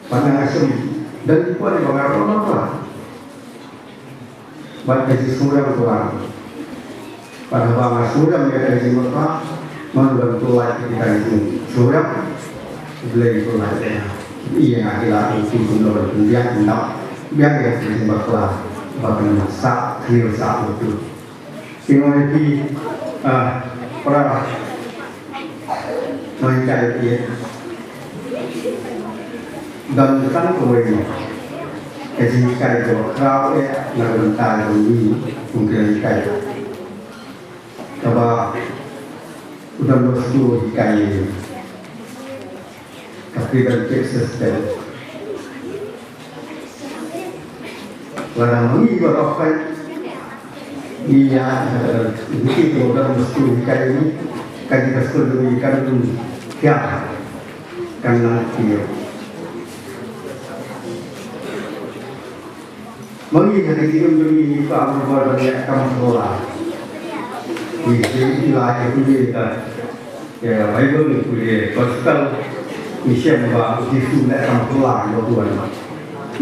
Bad nga shem, don ki por ba nga ong bakla. Bad ka jingsngewrem ka wan. Bad haba nga sngewrem ïa ka jingbakla, nga wan pyllait ïa ka jingsngewrem. U Blei u pyllait ïa nga. Ïa nga ki la ong kumno ban pynbiang, pynbiang ïa ka jingbakla. Ba kan sah, khlieh sah betul. Ki ong ïa ki, ah, para Nonghikai ïa, don tang kawei ka jinghikai kaba khraw eh na ka bynta jong ngi kum ki nonghikai. Kaba u Don Bosco u hikai ïa ngi ka preventive system. Lada ma ngi baroh kan ngi ïa, eh, ngi ki ko Don Bosco u hikai ïa ngi, ka jingkyrkhu jong ngi kan ym hiar, kan nang kiew. Ma ngi ha ka jingim jong ngi ngi kwah ban bor ban leh kam phylla. Ngi shu ïa pule ka, ka Baibl, ngi pule Gospel, ngi shem ba u Jisu u leh kam phylla ïa u Tuan.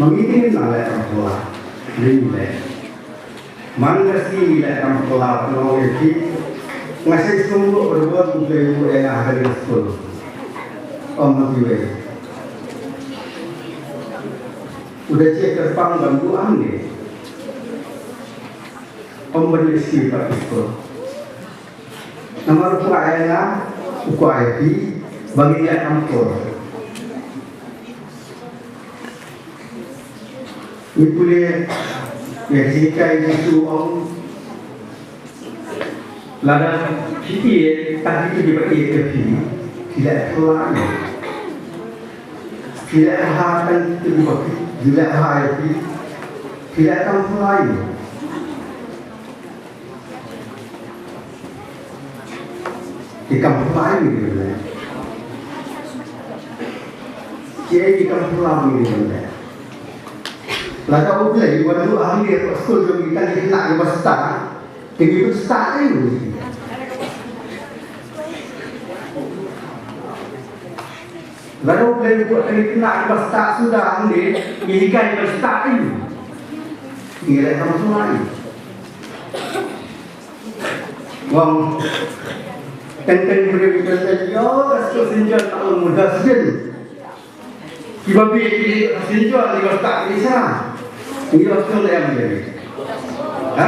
Ma ngi ngim nang leh kam phylla. Ngim leh. Man ka sngi ngi leh kam phylla, ngi ong ïa phi, nga shait sngewbha ba U Blei u buh ïa nga ha ka ri skul. Ym ha kiwei. U da jied kyrpang ban buh hangne. Ym ban ïa sngewbha pat ïa skul. Namar u kwah ïa nga, u kwah ïa phi, ba ngin ïa kam phylla. Ngi pule ïa ka jinghikai Jisu u ong, lada phi ïeit tang kito kiba ïeit ïa phi, phi leh phylla ïa u. Phi leh bha tang kito kiba phi, phi leh bha ïa phi, phi leh kam phylla ïa u. Ki kam phylla ïa ngi ban leh. Ki, ki kam phylla ïa ngi ban leh. Lada U Blei u wan ruh hangne ha skul jong ngi tang ki khynnah kiba stad, te ngi pynstad ïa u. Lada U Blei u buh tang ki khynnah kiba stad suda hangne, ngi hikai ban stad ïa u. Ngi leh kam phylla ïa u. Ong, teng teng briew ki kynthei, ïoh ka skul Saint John ka long dustbin. Kiba bieit ki dei ka Saint John, kiba stad ki dei sha. Ngi ïoh skul em dei. Ha?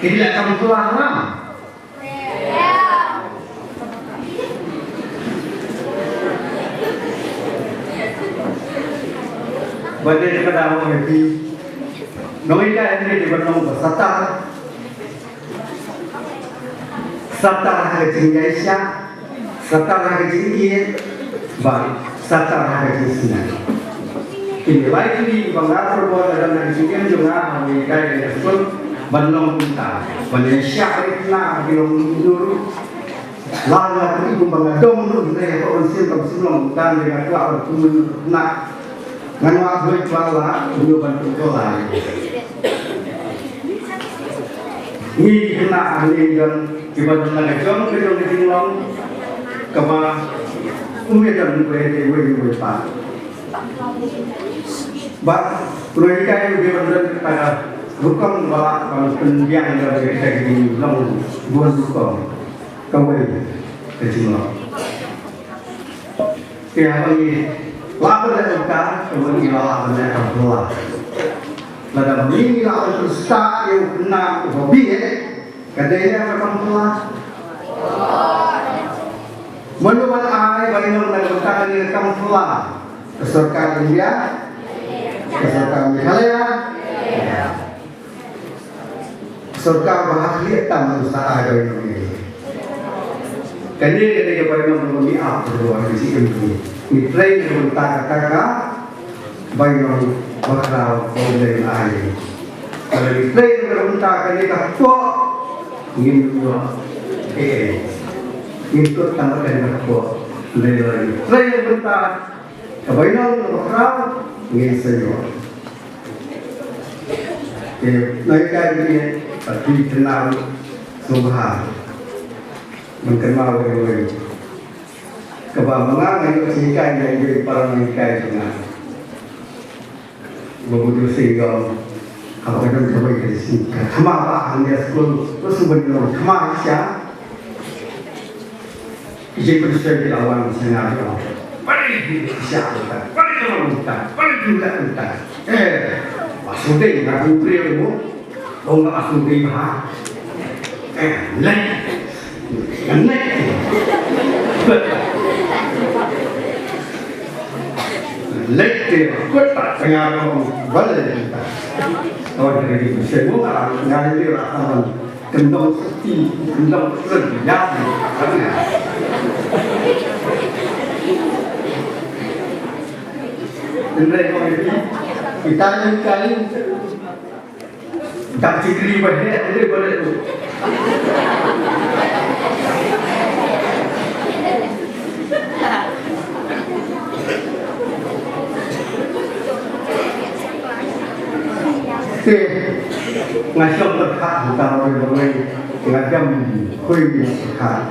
Ki dei la kam phylla ram. Ba dei ka daw ïa phi. Nonghikai ïa ngi dei ban long ba satar. Satar ha ka jingïaishah, satar ha ka jingïeit, bad satar ha ka jingsneng. Kine lai tylli kiba nga pyrkhat ba don ha ka jingim jong nga ha ka jingïaishah, ban long kumta, ban ïaishah ïa ki khynnah ha ki longïing. Lada nga ïohi kumba nga dom ruh, hynrei haba un sngewthuh ban sngewlong, tang ba nga kwah ban kumno ruh na. Ngan wad hoi kwah la, kumno ban kumno la. Ngi ki khynnah hangne don kiba don la ka jong ka jong ka jinglong kaba um ïa don kawei kawei kawei pat. Bad kumno ïa ka ïa u dei ban don kata ka rukom ba la ban pynbiang ïa ka jinglong bun rukom. Kawei ka jinglong. Te haba ngi lah ban leh kumta, kawei ngi lah ban leh kam phylla. Lada ngi lah ban pynstad ïa u khynnah uba bieit, ka dei ne em ka kam phylla? Mano ban ai bainong na ka bynta kane ka kam phylla? Ka sorkar India? Ka sorkar Meghalaya? Sorkar ba ha khlieh tam ban sa ai bainong ïa ngi. Kane ka dei ka bainong ba ngi ap ruh ha ka jingim jong ngi. Ngi trei na ka bynta kata ka bainong ba khraw ba U Blei u la ai ïa ngi. Lada ngi trei na ka bynta kane ka kpoh, ngim ïoh ei ei. Ngim kut tang ba kane ka kpoh. Hynrei lada ngi trei na ka bynta ka bainong kaba khraw, ngin sa ïoh. Te nonghikai, ngi ïa phi kynmaw sngewbha ban kynmaw wei wei. Kaba ma nga nga ïoh jinghikai na i para nonghikai jong nga. Ba u Dusing Gong. Haba ka don kawei ka jinghikai, ka thma ba hangne ha skul, ba shu ban ïoh thma shisha. Ki jingpynshlur ki la wan sha nga, ki ong, "Balei phi shisha kumta? Balei phi long kumta? Balei phi leh kumta?" Eh, ba shu dei nga kum briew mo. Ong ba shu dei bha. Eh, leh. Ngan leit. Leit te kut ta tengah rong bal. Oh, dari semu ah, ngai di rasaman kendong seti, kendong seti ya. Kendai kau ini, kita ni kali. Dak chikri ba heh, heh, ba heh. Te, nga shong pyrkhat hangta roi roi, nga dam khuid pyrkhat.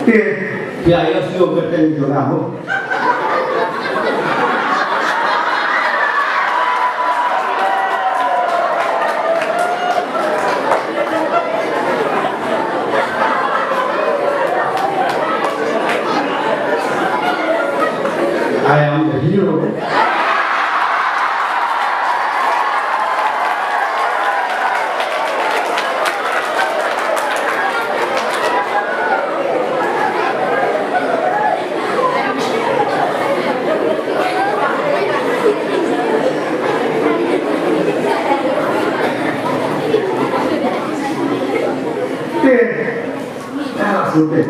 Te, ïa, ïa, shu ka teng jong nga mo. I am the hero. Te, ah, sudah.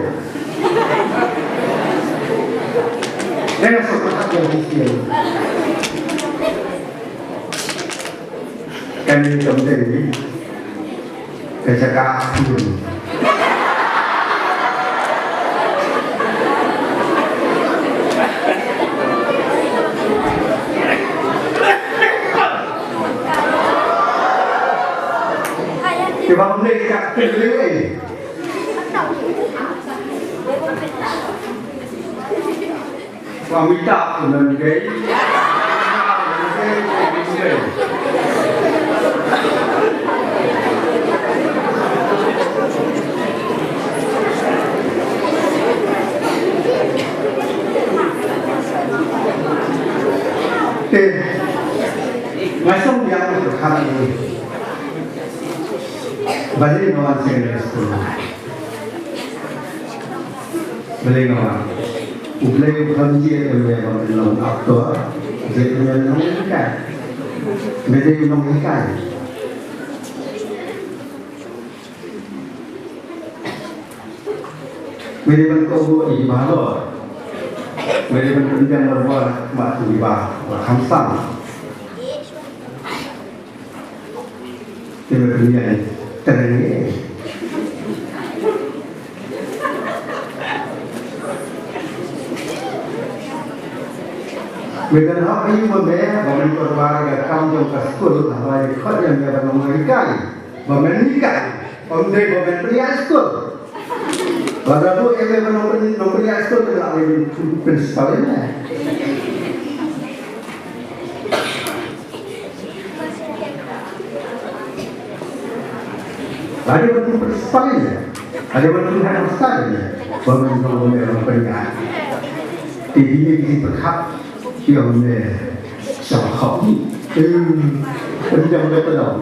Kane ka mdei ka jaka khun. Te ba mdei ka khun. Wa mita ku nan gei. Te, nga shong biang u pyrkhat ïa u. Balei nga wan secondary school? Balei nga wan? U Blei u kham jied ïa me ba me long actor, jied ïa me long hikai. Me dei nonghikai. Me dei ban kohnguh ïa ki bahalor. Me dei ban pynbiang marwei ïa ki ba, ba kham sang. Te me pynïaid trei. Me don hok ïa me ba men pynbor ïa ka kam jong ka skul, haba ïa khot ïa me ban long hikai. Ba men hikai. Ym dei ba men pynïaid skul. Lada buh ïa me ban long pyn, long pynïaid skul, te la ïa me principal ïa me. Lada ban tu pyrshah ïa, lada ban tu hana pyrshah ïa, ba men long, ba men long pynïaid. Te dei ki pyrkhat ïa me shong khop ni. Em, pynjam da pynjam.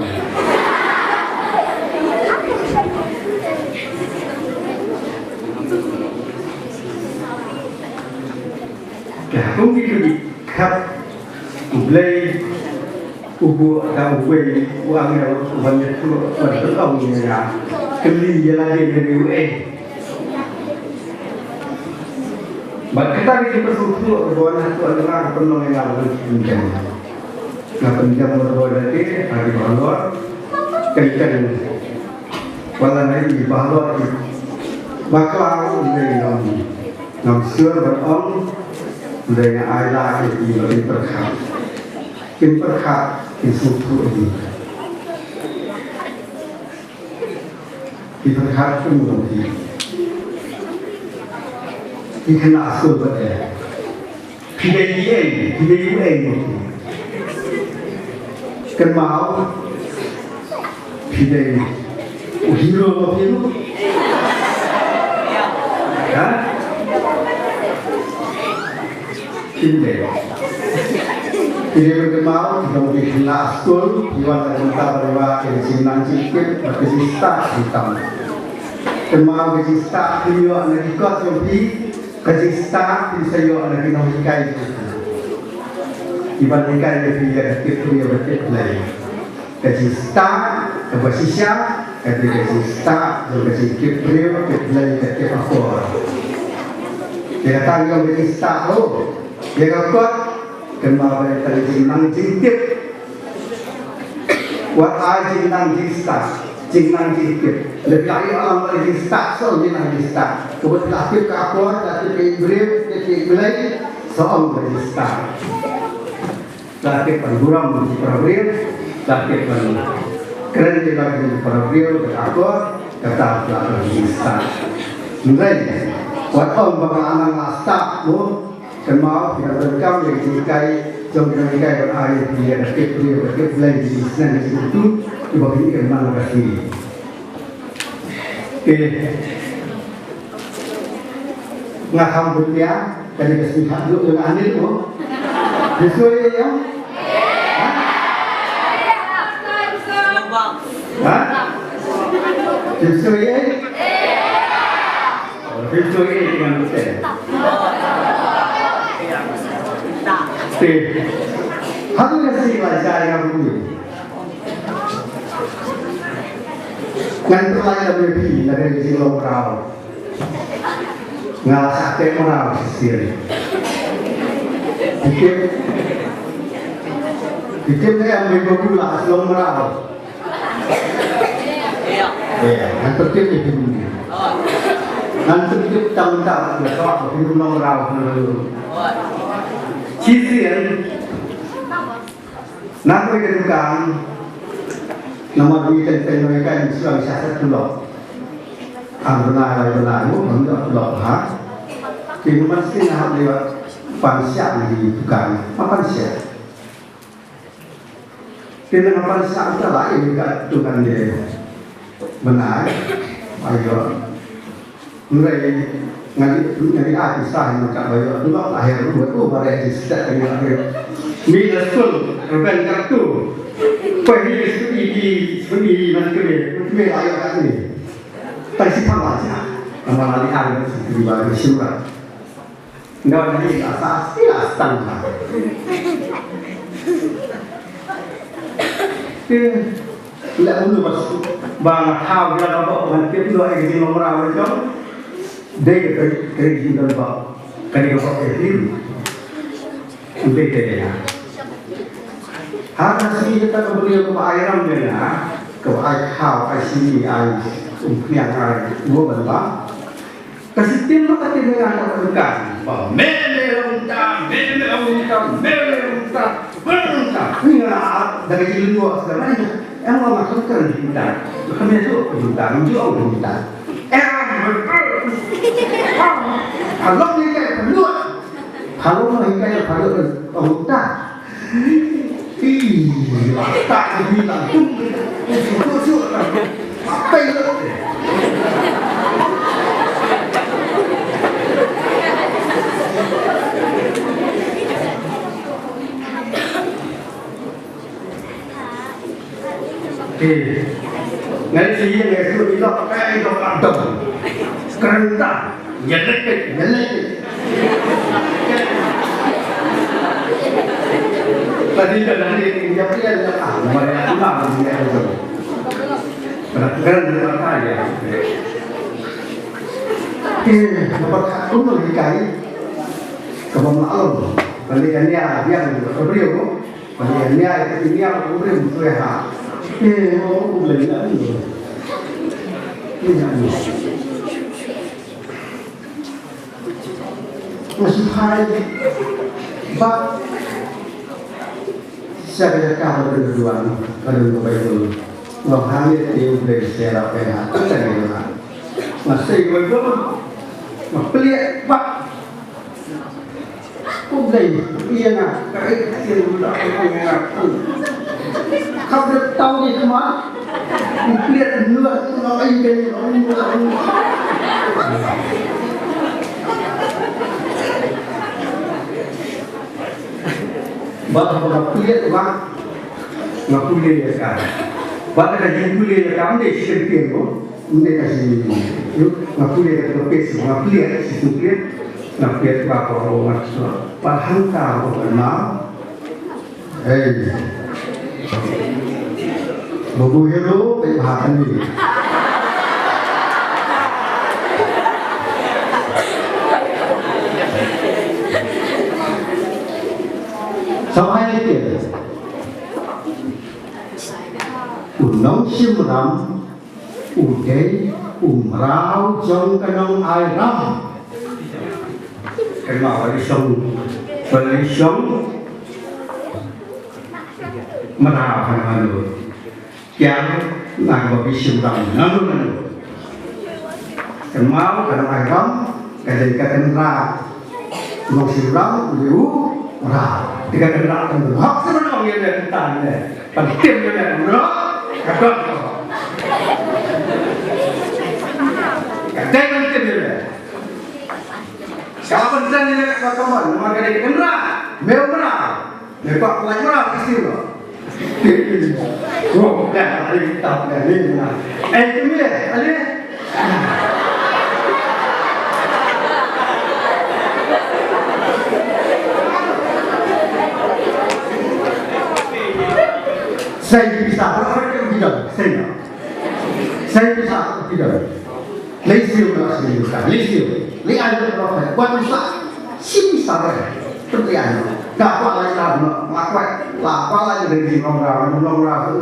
Ka kum ki tu ki khap U Blei u buh da uwei u angel u ban ïathuh, u ban pynlong ïa nga. Kylli ïa lade ïa uei. Bad kata ka jingpynsngewthuh ka buh na ka pynlong ïa nga ban pynjam. Nga pynjam ka buh da te ha ki bahalor. Kylli kylli. Wat la na i bahalor i bakla u dei ngam, ngam sngewbha ban ong, u dei nga ai lad ïa ki ba kin pyrkhat. Kin pyrkhat, kin sngewthuh ïa ki. Kin pyrkhat kum u dei ki. Ki khynnah skul bad ïa. Phi dei ei, phi dei uei mo phi? Kynmaw, phi dei u hero mo phi mo? Ha? Phi dei. Ki dei ban kynmaw, ki long ki khynnah skul, ki wan na ka bynta ban ïoh ïa ka jingnang jingtip bad ka jingstad jingtam. Kynmaw ka jingstad phin ïoh na ki kot jong phi, ka jingstad phin sa ïoh na ki nonghikai jong phi. Ki ban hikai ïa phi ïa ka tip briew ka tip Blei. Ka jingstad kaba shisha ka dei ka jingstad jong ka jingtip briew, tip Blei, ka tip akor. Ïa kata ka long ka jingstad ruh. Ïa ka kot, kynmaw ba ïa ka jingnang jingtip. Wat ai jingnang jingstad, jingnang jingtip. Lada phi la ïoh alam ba la jingstad, sa ong jingnang jingstad. Kaba phi la tip ka akor, la tip ka briew, tip ka Blei, sa ong ka jingstad. La tip ban burom ïa ki para briew, la tip ban kren ïa la ki para briew, ka akor, kata la ka jingstad. Hynrei wat ong ba ka la nang la stad mo, kynmaw, ki nang donkam ïa ki jinghikai jong ki nonghikai ban ai ïa ki ïa ka tip briew, ka tip Blei, ki sneng ki sneng tu, kiba phi ïoh man la ka sngi. Te nga kham bun ïa ka dei ka sngi khatduh jong nga ne mo. Phi sngewthuh ïa? Ha? Phi sngewthuh ïa? Phi sngewthuh ïa, ngan bute. Te haduh ka sngi la jai nga bun. Ngan pynlait ïa phi na ka jinglong mraw. Nga la shah teh mraw shisien. Phi tip, phi tip ne em, ba u la long mraw. Ïa, ngan pyntip ïa phi. Ngan pyntip tang tang ïa ka, phi long mraw, phi long. Shisien. Nga poi ka dukan, namar ngi teng teng ngi ka, ngi shu ïa sha sha tulop. Ar bnai lai bnai mo, ngam ïoh tulop ha. Te namar shisien nga hap leit pan siap na ki dukan, nga pan siap. Te nga pan siap, te la ïa ka dukan de. Bnai, ayo. Hynrei nga dei, nga dei artist, sa hi nga ka ba ïoh, nga la her ruh, oh, ba dei artist, sa hi nga ka. Mi la skul, Reuben Katu. Pahili skul i, i, skul i, man kene, man kene la ïoh kat ni. Tai si pang la ja. Nama la di ar, si kene ba di simra. Nga wan hi la sa, si la stang ba. Te, la unu ba, ba nga thaw ïa la ba, ban tip ïa ka jinglong mraw jong. Dei ka, ka jinglong ba. Ka dei ka ba ka dim. Dei te ya. Ha ka sngi kata ka briew kaba ai ram ïa nga, kaba ai khaw, ai sini, ai umphniang, ai mo ban ba. Ka shisien ruh ka tip ïa nga ka dukan. Ba me me ong ta, me me ong ta, me me ong ta, me ong ta. Ni nga da ka jinglup sa ba ni. Em, nga ka dukan jingta. Ka me tu jingta, jingta. Em, halong ni ka lut. Halong ni ka lut ong ta. Ih, tak ni lang tung. Tuk tuk tuk. Apa itu? Eh, ngan ïa ngan ïa ïoh, eh, ïoh ka dong. Kren ta, ïa lek, ïa lek. Tadi dah dari ïa, ïa, ïa, ah, mana ïa, ïa, ïa, ïa. Kena kren ïa, ïa. Eh, namar ka umur hikai. Ka bym lah lum. Kali kan ïa, ïa, ïa, ïa. Ba ïa nia, ïa nia u briew u sngewthuh. Eh, u briew nia ni. Nia ni. Nga sngewthuh. Ba. Sa ka jaka ba ka duwan, ka duwan ba ka duwan. Nga hangit ïa u briew sera pe ha. Ka duwan. Nga sei ba ka duwan. Nga peliat ba. Kumne, ïa nga, ka ai ka ïa nga, ka ai ka ïa nga. Ka bret tau ni kma. Kumne, nua, nua, ai ka ïa nga. Ba ba ba pule ba nga pule ïa ka. Ba ka jingpule ïa ka ym dei shi kyntien ko. Ym dei ka shi, nga pule ïa ka pes, nga pule shi sngewpule. Nga pule ba ko nga. Ba hangta ko kan ma. Hei. Babu hero, peit bha kane. Sawai te. U nongshim ram u dei u mraw jong ka nongai ram. Kynmaw, ba la shong, ba la shong mraw ha nongwan. Kiar na ba phi shim ram nangno nangno. Kynmaw ka nongai ram ka dei ka kynrad. Nongshim ram u dei u mraw. Te ka kynrad ka nong hok sa nong ïa le kynta le. Ban tim ïa le mraw ka don. Ka dei ban tim ïa le. Ka ban tim ïa le ka kamon namar ka dei ka kynrad. Me u mraw. Ê, kwah, kwah, kwah, kwah, kwah. Ê, ê, ê. Ê, ê, ê, ê, ê. Ê, ê, ê, ê. Sei pisa, berapa kita? Sei. Sei pisa, kita. Lei siew ka la siew ka, lei siew. Lei ai ka la ka, wat sa, sim sa re. Pynlei ai. Ka kwah lai la no, la kwah, la kwah lai de di nong ra, nong ra.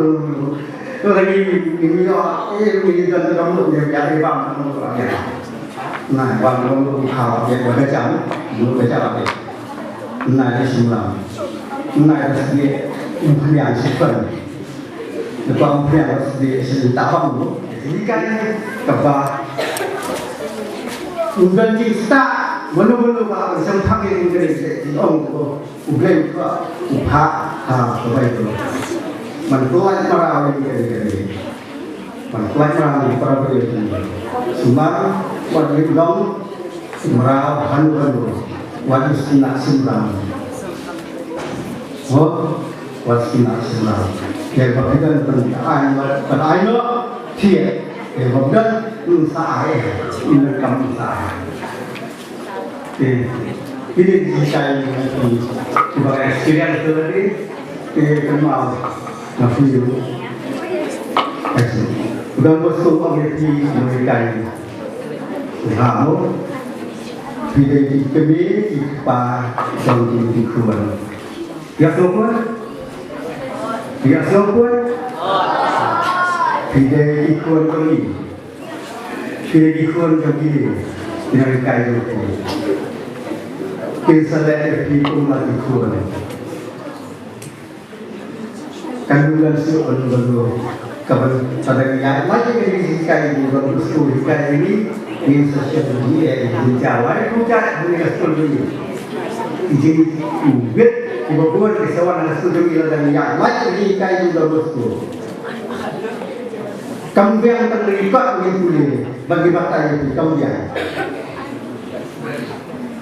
Lagi ni ni ya, eh ni dan dan no ni ya, eh bang nong ra ya. Na bang nong ra ha ya, ba ka jam, no ka jam. Na ni sim la. Na ka sini, ni yang sipan. Ngi kwah pdiang sdie sdie tabang tu. Ngi kan kaba u don jingstad mano mano ba ban sngewthuh ïa ngi, ngi ong ko U Blei u kwah u phah ha kaba ïa u. Man pynlait mraw ïa ngi, ngi man pynlait mraw ïa ngi para briew. Sumar wat ngi dong mraw hanu hanu wat ngi sngewthuh sumar. Ho, wat sngewthuh sngewthuh. Ïa ba phi don pynai, pynai noh, thied. Ïa ba phi don, sa ai, ïa kam sa ai. Te, kine ki kai ki ba experience tu tadi, te kynmaw na phi. Udah masuk ong ïa phi, mai kai. Ha mo. Phi dei ki kmie ki kpa jong ki khun. Ïa sngewbha. Ïa sngewbha. Phi dei ki khun jong ngi. Phi dei ki khun jong ngi. Phi dei ki kai jong ngi. Kin sa leh ïa phi kum la ki khun. Kan ym don shuh ban ym don. Ka ban sa dang ïaid lait ïa ka jinghikai jong u Don Bosco hikai ïa ngi, ngin sa shem ïa ka jinghikai ïa ka Don Bosco. Ki jingwit kiba bun ki sa wan ha ka skul jong ngi, la dang ïaid lait ïa ka jinghikai jong u Don Bosco. Kam biang tang ngi kwah ngi pule bad ngi batai ïa ki, kam biang.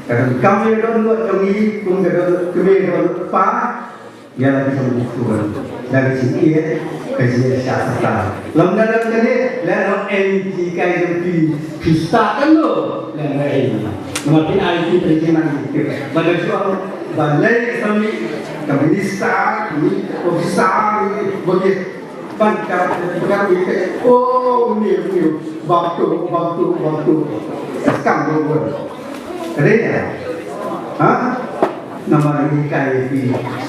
Ka donkam ïa ka dohnud jong ngi kum ka dohnud kmie dohnud kpa. Ïa la ki jong u khun da ka jingïeit ka jingïeit sha sata. Lem da lem kane leh noh ei ki kai jong phi, phi stad kan lo leh noh ei. Namar phi ai ki phi jingmang ki. Ba da shuwa ba lei ka sami ka minister, ka officer, ba ki ban ka ka ki kai. Oh, ni ni. Bam tu, bam tu, bam tu. Skam lo. Ka dei ne? Ha? Namar ngi hikai ïa phi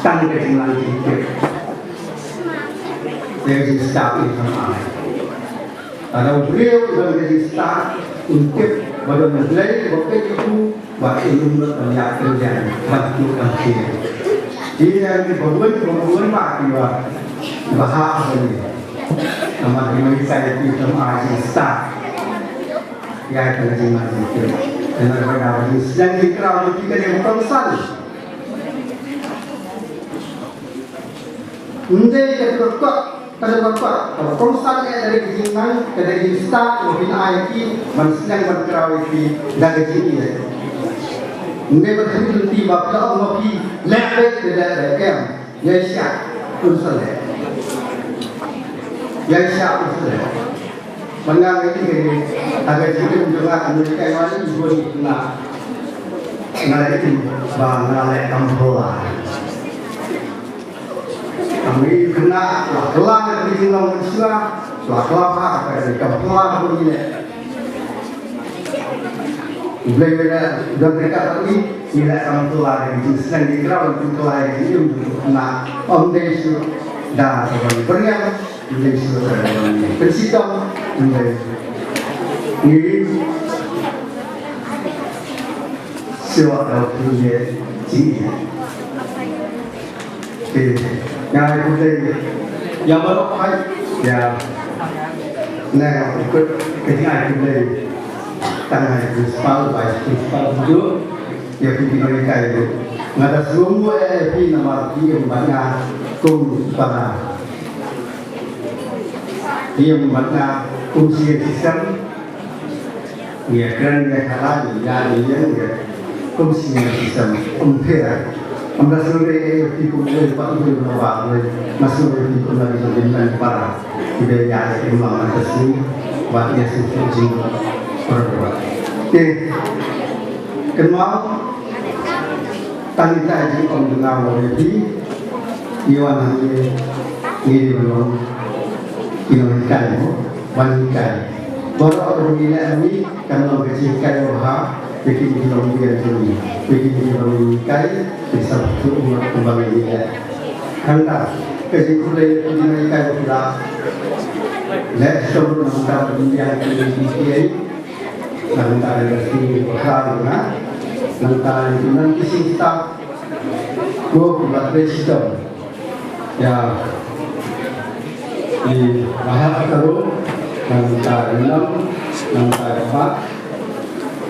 tang ka jinglang jingtip. Dei ka jingstad ïa ka ma. Lada u briew u don ka jingstad, un tip ba don U Blei uba peit ïa u, ba un ym nud ban ïaid pyndiang ban kiew ban khier. Ïa ngi ba bun ba bun ba ki ba ba ha ba ni. Namar ngi hikai ïa phi tang ka jingstad. Ïa ka jingmang jingtip. Kane ka dei ka jingsdang jingkraw jong phi, ka dei ka kongsan. Ym dei ka kyrpad, ka dei ka kyrpad. Ka kongsan ka dei ka jingmang, ka dei ka jingstad, ka dei ka jingmang ban sdang ban kraw ïa phi da ka jingïeit. Ym dei ban khmih lynti ba phi ong ba phi leh beit, leh beit, em. Ïa shah un sa leh. Ïa shah un sa leh. Ban nga ngi ïa ka jingim jong nga, ka mut ka ïa ngi bun nga. Nga leh ïa ba nga leh kam pla. Kami kena la kelang di jinglong sua, la kelang ha ka di kam kelang pun ni. Blei bela don dekat ni, ni la kam kelang di jingseng di ground, kam kelang di jingim na om dei su da ka beriang, om dei su da ka beriang. Pensitong, om dei. Ni siwa da punya jingim. Te nga ai khublei ïa baroh hai ïa, nga ai khublei, ka jingkhublei tang ïa i principal, vice principal, ïa phi ki nonghikai ruh. Nga da sngewbha ïa phi namar phi im bad nga kum para, phi im bad nga kum shisien shisien. Ngi kren ngi khalai ngi ïa ngi ïeng ngi kum shisien shisien, ym pher. Ym da sngewdei ei phi kum ei pat phi kum ba ei, nga sngewdei phi kum la ki jong ki nonghikai para. Ki dei ïa ki kum la man ka sngi bad ïa sngewdei jing para. Te kynmaw tang ita jingong jong nga ïa phi. Ngi wan hangne ngi dei ban long ki nonghikai mo, ban hikai. Baroh ruh ngi leh hangne kan long ka jinghikai ba bha ïa kine ki longdien jong ngi, ïa kine ki longdien hikai, ki sap tu ummat kumba ngi leh. Hangta ka jingkhublei ïa ki nonghikai ba phi la leh shitom ruh na ka bynta ki longdien hikai. Na ka bynta ka sngi ba khraw jong nga, na ka bynta ki nongkynsiah staff, ko ba trei shitom. Ïa i Bah Hep Karo, na ka bynta ka nam, na ka bynta ka bah,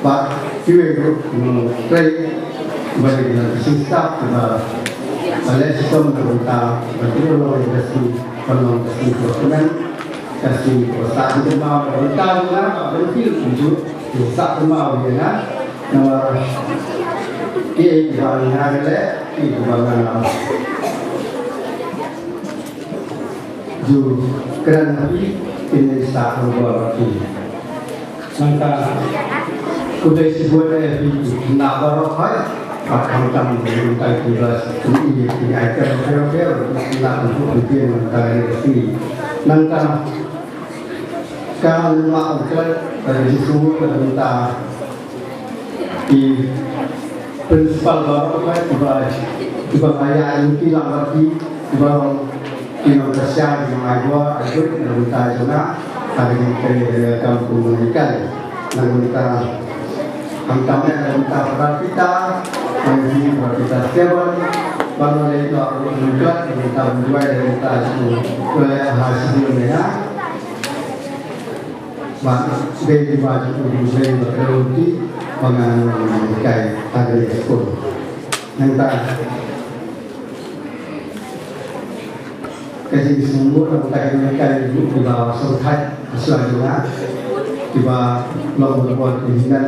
bah kiwei ruh nongtrei, ba ki nongkynsiah staff, ba ba leh shitom na ka bynta ba ki nongtrei ka sngi, ba nong ka sngi ba kmen. Ka sngi ko sa ki ma ba ta na ba ban fil ku ju ko sa ki ma wi na na wa ki ba na le ki ba na ju kren na pi ki ni sa ko ba ki. Nangta ku dei si buat eh pi na ba ro hai. Pat kam tam ni ntai ki ba ki ai ka ro ro na ku ku ki nangta ni si nangta. Ka lem la ong klet ka Jisu ka bynta i principal baroh ka kiba kiba ngaya i ki lang ba ki kiba long ki nong ka sia ki nong ai dua ai dua ki nong bynta jong nga. Ka dei ka dei ka kum nong ikai nong bynta. Ang kami nong bynta para kita nong bynta para kita seven. Ba nong lei ka nong klet nong bynta bynta nong bynta jong nga. Ba dei ba ju dei ba ka dei ba ka dei ba nga nong kai ha ka dei skul. Nangta ka jingsngewnguh nangta ka dei kai ju dei ba sngewthuh ka sla jong nga. Dei ba long ba ki hinan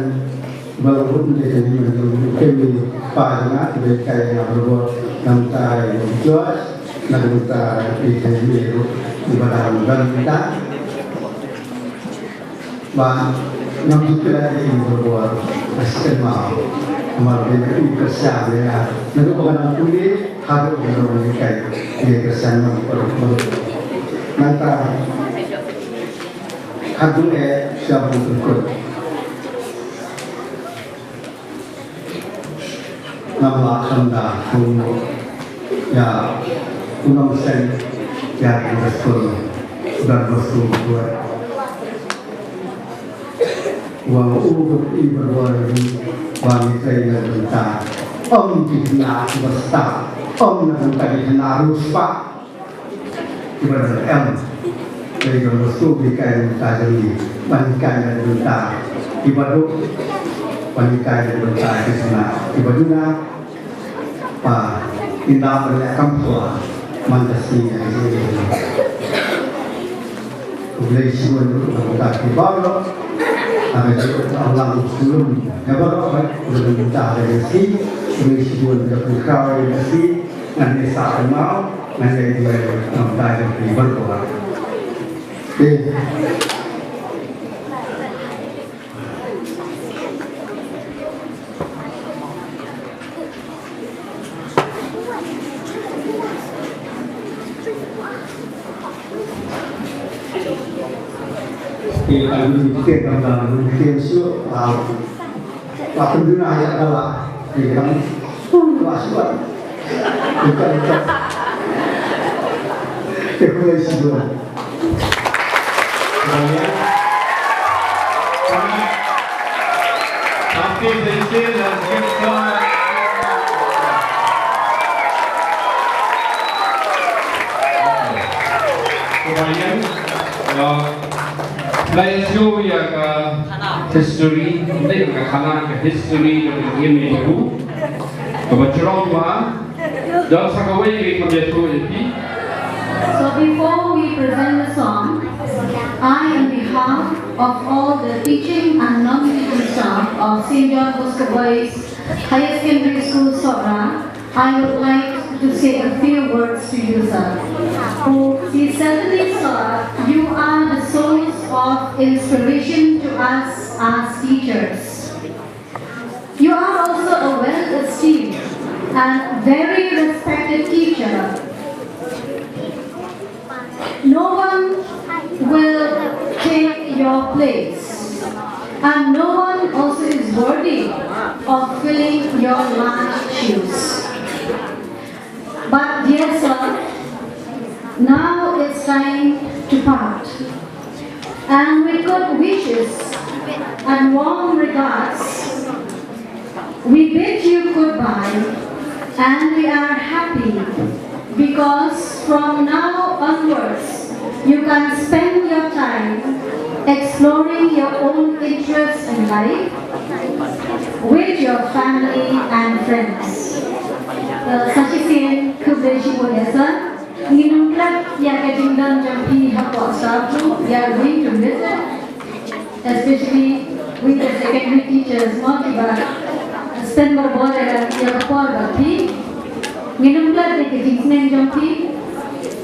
ba long ruh dei ka dei ba long ruh ka dei pa jong nga dei kai nga ba long nangta ka dei George nangta ka dei ka dei ruh dei ba dang dang nangta. Ba ngam ju klet ïa ki bor bor, ba shisien ma ma ba ïa ki kyrshan ïa nga. Naduh ba nga nang pule haduh ba nga nang kai ïa kyrshan ma ba ba. Nangta haduh eh sha ba kut. Ngam lah kham da kum ïa u nongseng ïa ka skul Don Bosco Khuid. Wa u u i bad wa ri wa ngi trei na bynta ym ki khynnah kiba stad, ym na bynta ki khynnah riewspah. Kiba dang em. Dei ka musu ki kai na bynta jong ngi. Ban kai na bynta kiba duk. Ban kai na bynta ki sna kiba duna. Pa, ynda ban leh kam pua. Man ka sngi na ka sngi. Khublei shibun na bynta kiba duk. Ka jingïalang slem ïa baroh, eh, lem bynta ka jingïaseng, khublei shibun ïa ka pynkhraw ïa ka jingïaseng, ngan ïa sah kynmaw, ngan ïa duwai, eh, bynta jong phi baroh. Eh. Te ka lu te ka la lu te shu la la pun duna ya ka la te ka la shu la te ka la te ka la shu la. Happy birthday, let's give God. Kemudian, uh, la ïa shu ïa ka history, ïa ka khana ka history jong ka ïing jong u. Kaba jrong ba, don sa kawei ka kam ïa shu ïa phi. So before we present the song, I, on behalf of all the teaching and non-teaching staff of Saint John Bosco Boys Higher Secondary School, Sohra, I would like to say a few words to you, sir. See, certainly, sir, you are the source of inspiration to us as teachers. You are also a well-esteemed and very respected teacher. No one will take your place, and no one also is worthy of filling your large shoes. But dear sir, now it's time to part. And with good wishes and warm regards, we bid you goodbye, and we are happy because from now onwards, you can spend your time exploring your own interests in life with your family and friends. Uh, sa shisien, khublei shibun ïa sir. Ngin ym klet ïa ka jingdon jong phi hapoh staff room, we are going to miss it. Especially with the secondary teachers, mo, kiba spend barabor ïa ka por bad phi. Ngin ym klet ïa ka jingsneng jong phi.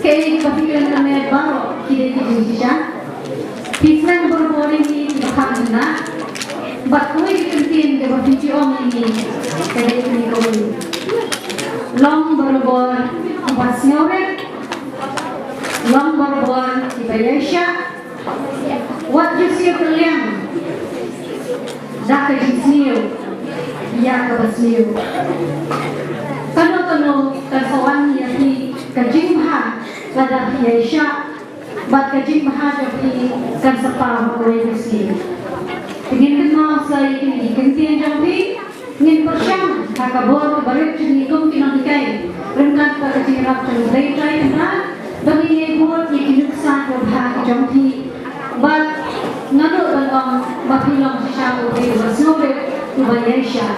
Kaei kaba phi kren kane baroh ki dei ki jingshisha. Phi sneng barabor ïa ngi kiba kham khynnah. Bad kawei ka kyntien kaba phi ju ong ïa ngi ka dei kane kawei. Long barabor kiba sngewrit. Long barabor kiba ïaishah. Wat ju siew kylliang da ka jingsniew ïa kaba sniew. Kano kano kan sa wan ïa phi ka jingbha lada phi ïaishah, bad ka jingbha jong phi kan sa paw ha kawei ka sngi. Te ngin kynmaw sa ïa kine ki kyntien jong phi. Ngin pyrshang ha ka bor kaba rit jong ngi kum ki nonghikai ryngkat bad ka jingïarap jong U Blei Trai Kynrad, ba ngin ïai bud ïa ki nuksa kiba bha ki jong phi. Bad nga duh ban ong ba phi long shisha u briew uba sngewrit, uba ïaishah.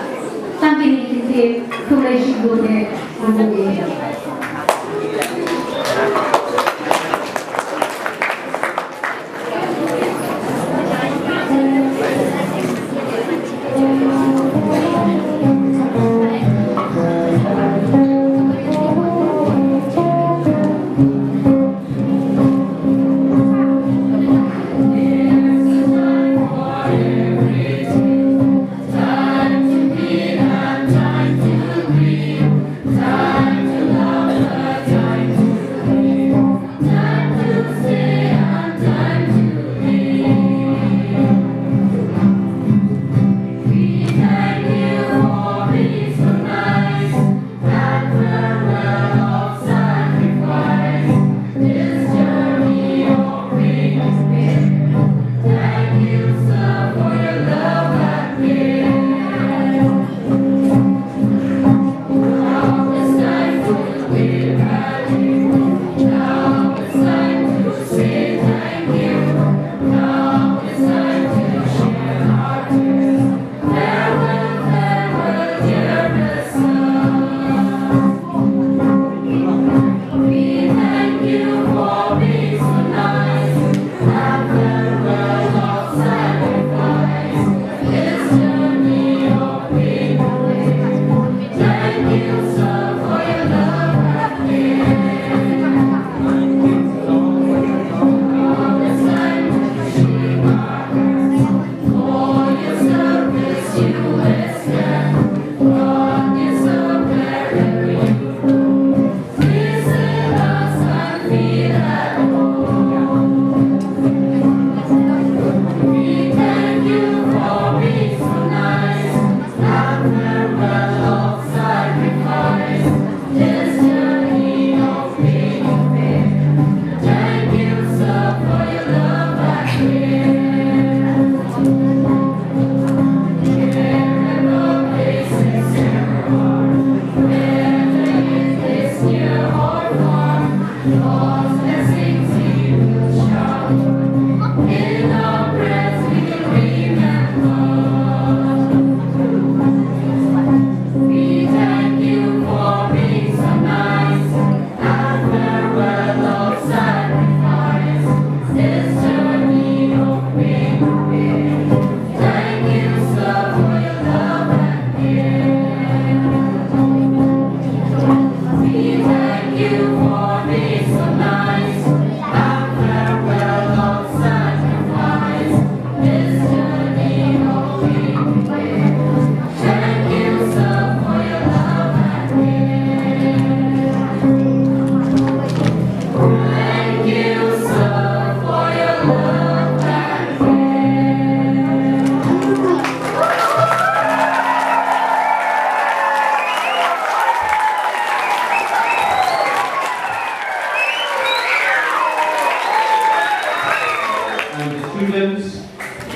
Tang kine ki ktien, khublei shibun eh.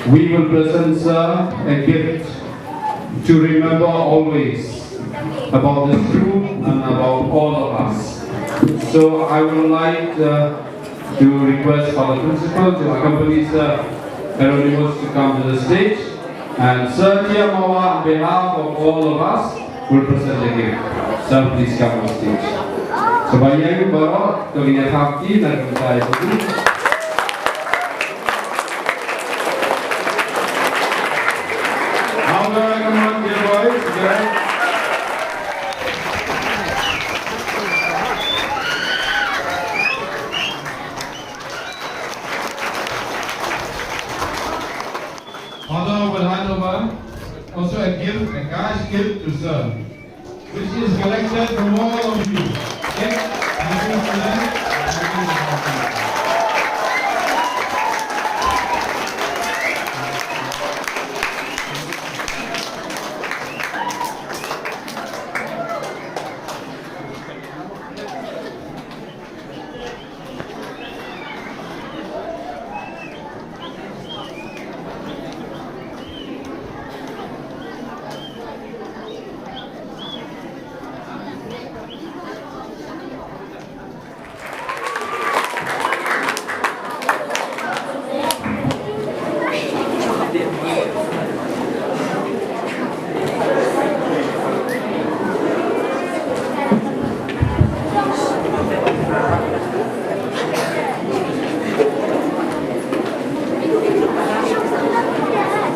We will present, sir, a gift to remember always about this group and about all of us. So I would like, uh, to request for the principal to accompany Sir Hieronymus to come to the stage. And Sir Tia Mawa, on behalf of all of us, will present the gift. Sir, please come on stage. So, ba ïa u baroh, to ïa kham ki, na kumta ïa u. How do I come on, dear boys, girls? Father will hand over also a gift, a cash gift to Sir, which is collected from all of you. Okay? Thank you, Sir.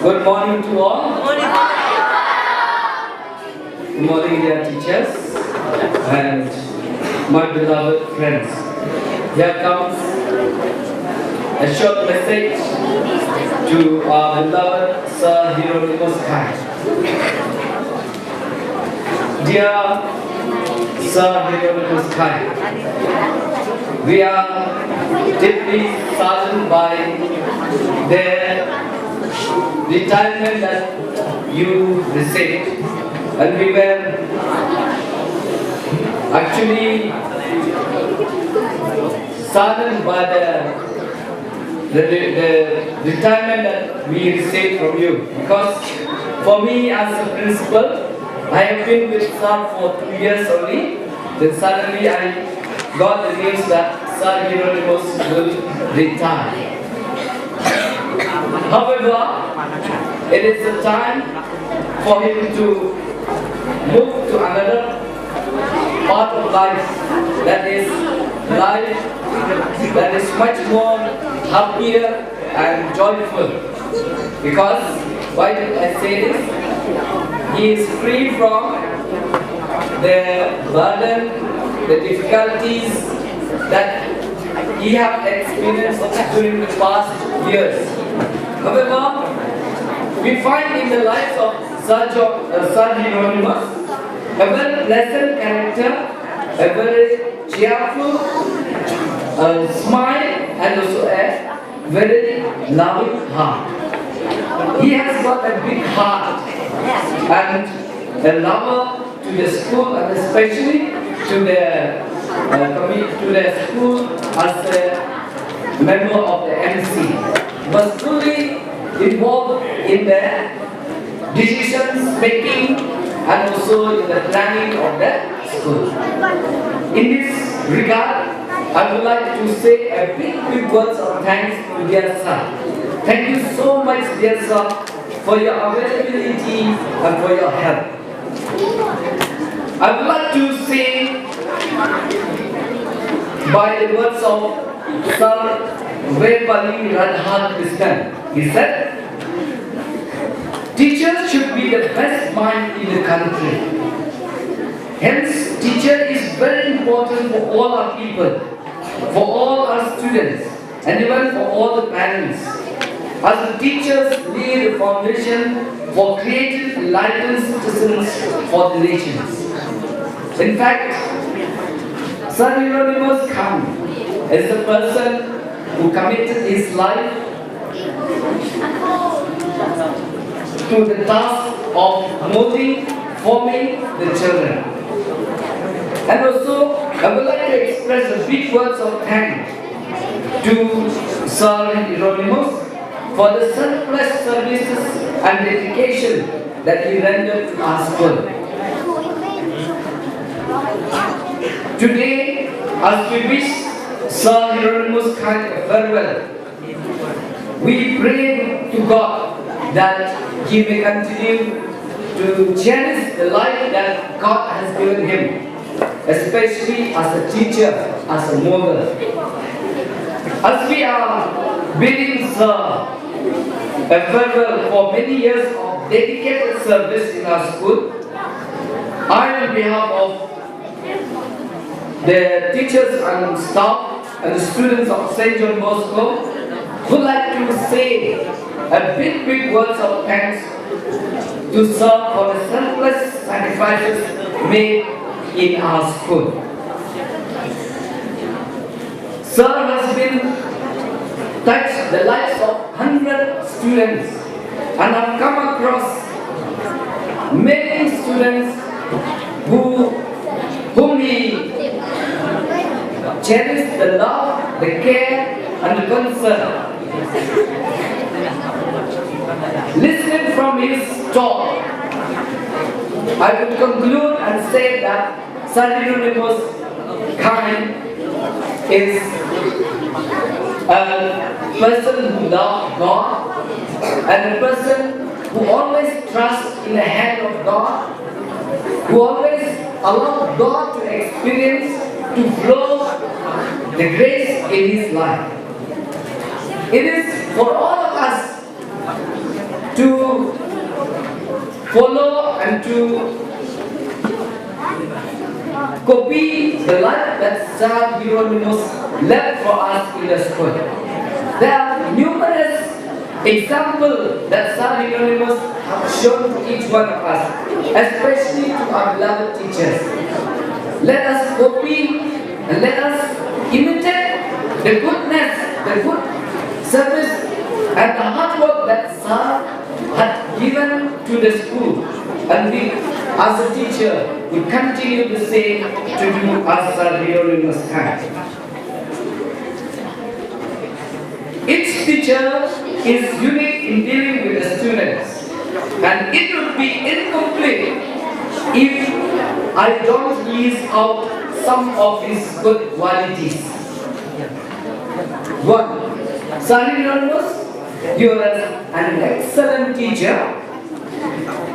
Good morning to all. Good morning, dear teachers and my beloved friends. Here comes a short message to our beloved Sir Hieronymus Khai. Dear Sir Hieronymus Khai, we are deeply saddened by the retirement that you received, and we were actually saddened by the, the, the retirement that we received from you. Because for me as a principal, I have been with Sir for two years only. Then suddenly I got the news that Sir Hieronymus will retire. However, it is a time for him to move to another part of life, that is life that is much more happier and joyful. Because, why did I say this? He is free from the burden, the difficulties that he have experienced during the past years. However, we find in the lives of Sir, Jo- uh, Sir Hieronymus a very pleasant character, a very cheerful, uh, smile, and also a very loving heart. He has got a big heart and a lover to the school and especially to the, uh, commi- to the school as a member of the M C. Was fully involved in the decisions making and also in the planning of the school. In this regard, I would like to say a big, big words of thanks to dear sir. Thank you so much, dear sir, for your availability and for your help. I would like to say by the words of Sir Vepali Radhakrishnan. He said, teachers should be the best mind in the country. Hence, teacher is very important for all our people, for all our students, and even for all the parents. As the teachers lay the foundation for creative, enlightened citizens for the nations. In fact, Sir Hieronymus Khan is the person who committed his life to the task of molding, forming the children. And also, I would like to express a big words of thanks to Sir Hieronymus for the selfless services and dedication that he rendered to our school. Today, as we wish Sir Hieronymus Chyne a farewell, we pray to God that he may continue to cherish the life that God has given him, especially as a teacher, as a model. As we are bidding Sir a farewell for many years of dedicated service in our school, I, on behalf of the teachers and staff and the students of Saint John Bosco, would like to say a big, big words of thanks to Sir for the selfless sacrifices made in our school. Sir has been touched the lives of hundred students and have come across many students who, whom he cherished the love, the care, and the concern. Listening from his talk, I would conclude and say that Sir Hieronymus Chyne is a person who loved God and a person who always trusts in the hand of God, who always allowed God to experience, to flow the grace in his life. It is for all of us to follow and to copy the life that Sir Hieronymus left for us in the school. There are numerous examples that Sir Hieronymus has shown to each one of us, especially to our beloved teachers. Let us copy and let us imitate the goodness, the good service, and the hard work that Sir had given to the school, and we, as a teacher, will continue the same to do as Sir Hieronymus Chyne. Each teacher is unique in dealing with the students, and it would be incomplete if I don't list out some of his good qualities. One, Sir Hieronymus, you are an excellent teacher,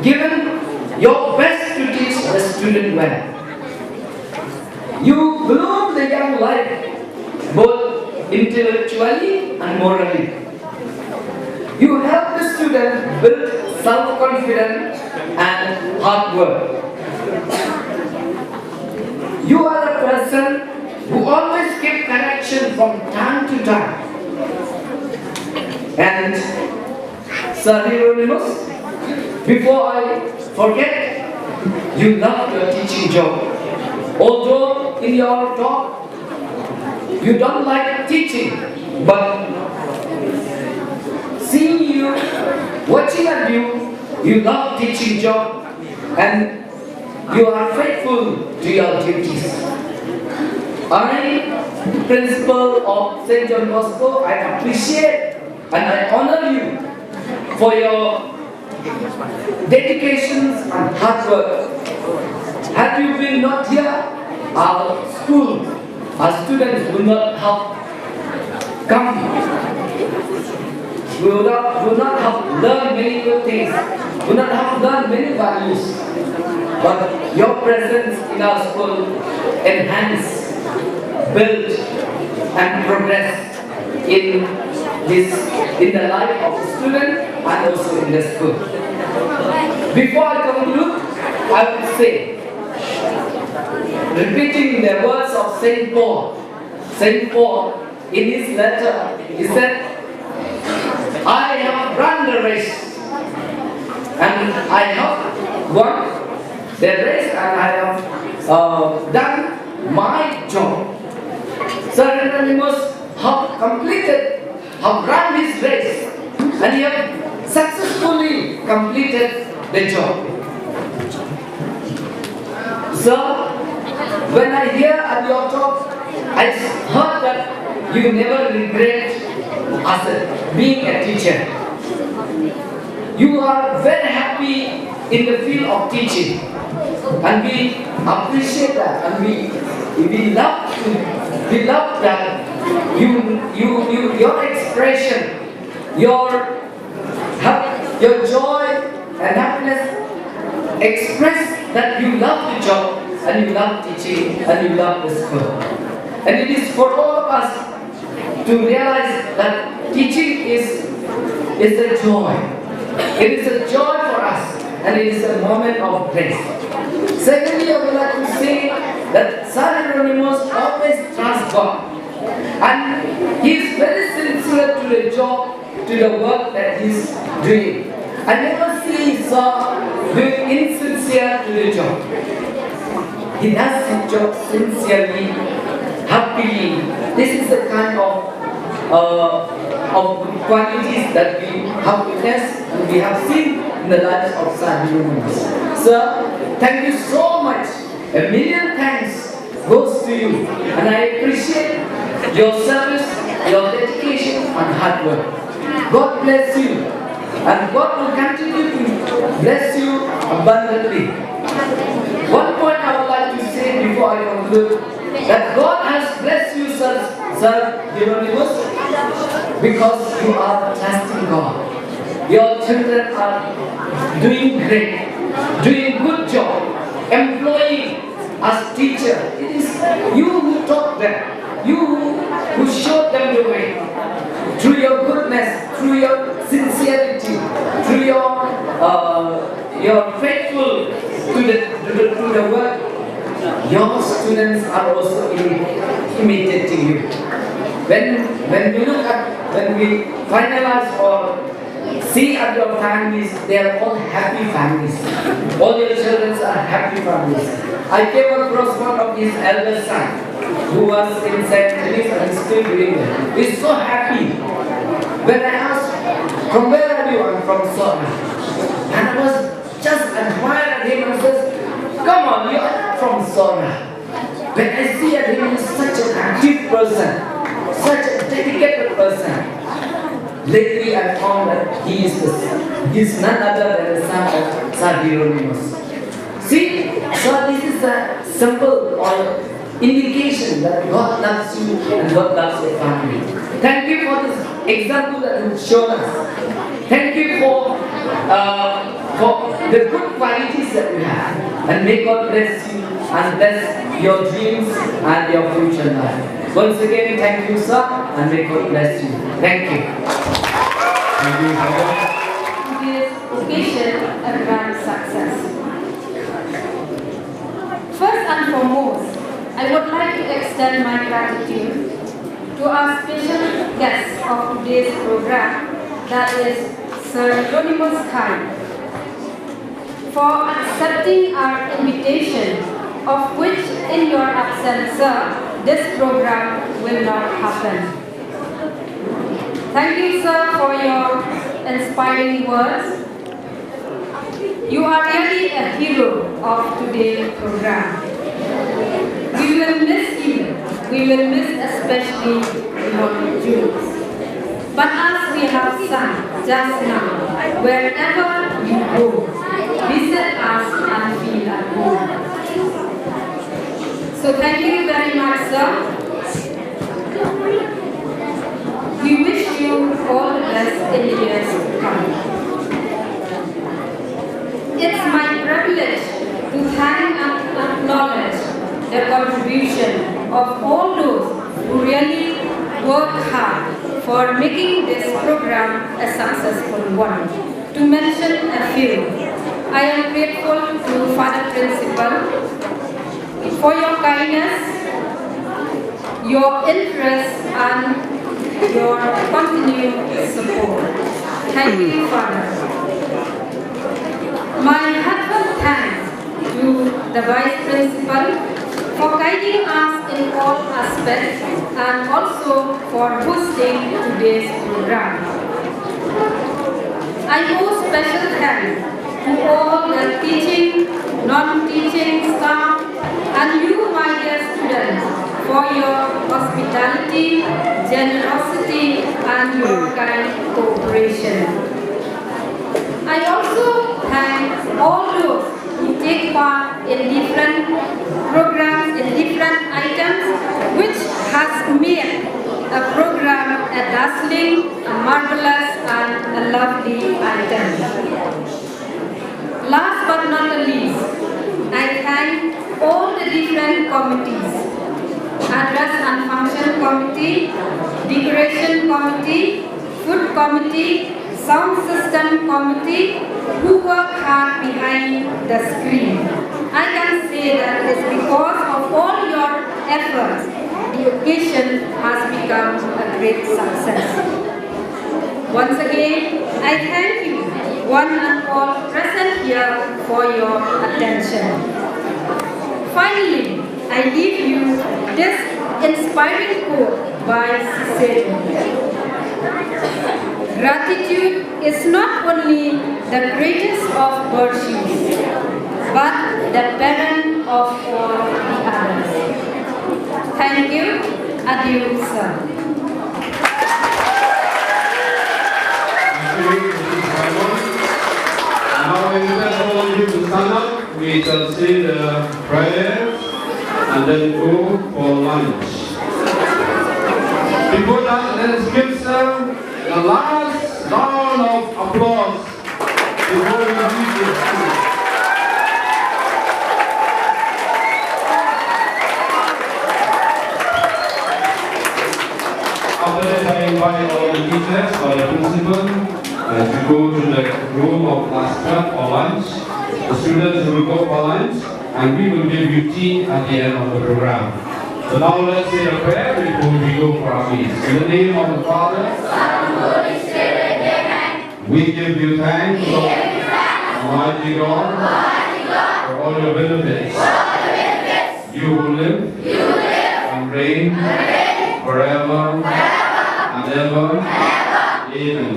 given your best to teach the student well. You bloom the young life both intellectually and morally. You help the student build self-confidence and hard work. You are a person who always give correction from time to time. And Sir Hieronymus, before I forget, you love your teaching job. Although in your talk, you don't like teaching, but seeing you, watching at you, you love teaching job, and you are faithful to your duties. I, principal of Saint John Bosco, I appreciate and I honor you for your dedications and hard work. Had you been not here, our school, our students would not have come. We would not, would not have learned many good things, would not have learned many values. But your presence in our school enhance, build, and progress in this, in the life of the student and also in the school. Before I conclude, I would say, repeating the words of Saint Paul, Saint Paul, in his letter, he said, "I have run the race, and I have won the race, and I have uh, done my job." Sir Hieronymus have completed, have run his race, and he have successfully completed the job. Sir, when I hear at your talk, I heard that you never regret as a, being a teacher. You are very happy in the field of teaching, and we appreciate that, and we we love to, we love that you you you your expression, your hap- your joy and happiness express that you love the job and you love teaching and you love the school. And it is for all of us to realize that teaching is, is a joy. It is a joy for us and it is a moment of grace. Secondly, I would like to say that Sir Hieronymus always trusts God and he is very sincere to the job, to the work that he's doing. I never see Sir doing insincere to the job. He does his job sincerely, happily. This is the kind of uh, of qualities that we have witnessed and we have seen in the lives of Sir Hieronymus. Sir, thank you so much. A million thanks goes to you, and I appreciate your service, your dedication, and hard work. God bless you, and God will continue to bless you abundantly. One point I would like to say before I conclude, that God has blessed you, Sir, Sir Hieronymus, because you are trusting God. Your children are doing great, doing good job, employing as teacher. It is you who taught them, you who, who showed them the way through your goodness, through your sincerity, through your uh, you're faithful to the, to the, to the work. Your students are also imi- imitating you. When, when we look at, when we finalize or see at your families, they are all happy families. All your children are happy families. I came across one of his elder son who was in Saint Mary's and is still doing well. He's so happy. When I asked, "From where are you?" "I'm from Sohra." And I was just admired him and says, "Come on, you are not from Sohra." When I see at him, he's such an active person, such a dedicated person. Lately, I found that he is the, he is none other than the son of Sir Hieronymus. See, so this is a simple or indication that God loves you and God loves your family. Thank you for this example that you've shown us. Thank you for, uh, for the good qualities that you have. And may God bless you and bless your dreams and your future life. Once again, thank you, sir, and may God bless you. Thank you. Thank you, Father. Today's occasion a grand success. First and foremost, I would like to extend my gratitude to our special guest of today's program, that is Sir Hieronymus Khan, for accepting our invitation, of which, in your absence, sir, this program will not happen. Thank you, sir, for your inspiring words. You are really a hero of today's program. We will miss you. We will miss especially your tunes. But as we have sung just now, wherever you go, visit us and feel at home. So thank you very much, sir. We wish you all the best in the years to come. It's my privilege to thank and acknowledge the contribution of all those who really work hard for making this program a successful one. To mention a few, I am grateful to Father Principal for your kindness, your interest, and your continued support. Thank you, Father. My heartfelt thanks to the Vice Principal for guiding us in all aspects and also for hosting today's program. I owe special thanks to all the teaching, non-teaching staff, and you, my dear students, for your hospitality, generosity, and your kind cooperation. I also thank all those who take part in different programs, in different items, which has made a program a dazzling, a marvelous, and a lovely item. Last but not the least, I thank all the different committees, address and function committee, decoration committee, food committee, sound system committee, who work hard behind the screen. I can say that it is because of all your efforts, the occasion has become a great success. Once again, I thank you, one and all present here, for your attention. Finally, I leave you this inspiring quote by Cicero. Gratitude is not only the greatest of virtues, but the parent of all the others. Thank you. Adieu, sir. Thank you, Missus Simon. Now I request all of you to stand up. We shall say the prayers and then go for lunch. Before that, let us give, sir, the last round of applause before we leave this school. After this, I invite all the teachers or the principal, uh, to go to the room of class twelve for lunch. The students will go for lunch, and we will give you tea at the end of the program. So now let's say a prayer before we go for our meals. In the name of the Father, we give you thanks, Almighty God, for all your benefits. You who live and reign forever and ever. Amen.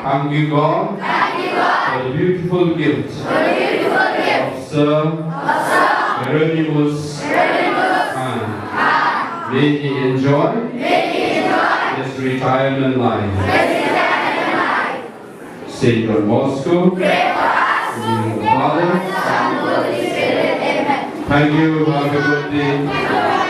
Thank you, God, for the beautiful gift of Sir Hieronymus Khan. May he enjoy his retirement life. Saint John Bosco, in the name of the Father, Son, and Holy Spirit. Amen. Thank you. Have a good day.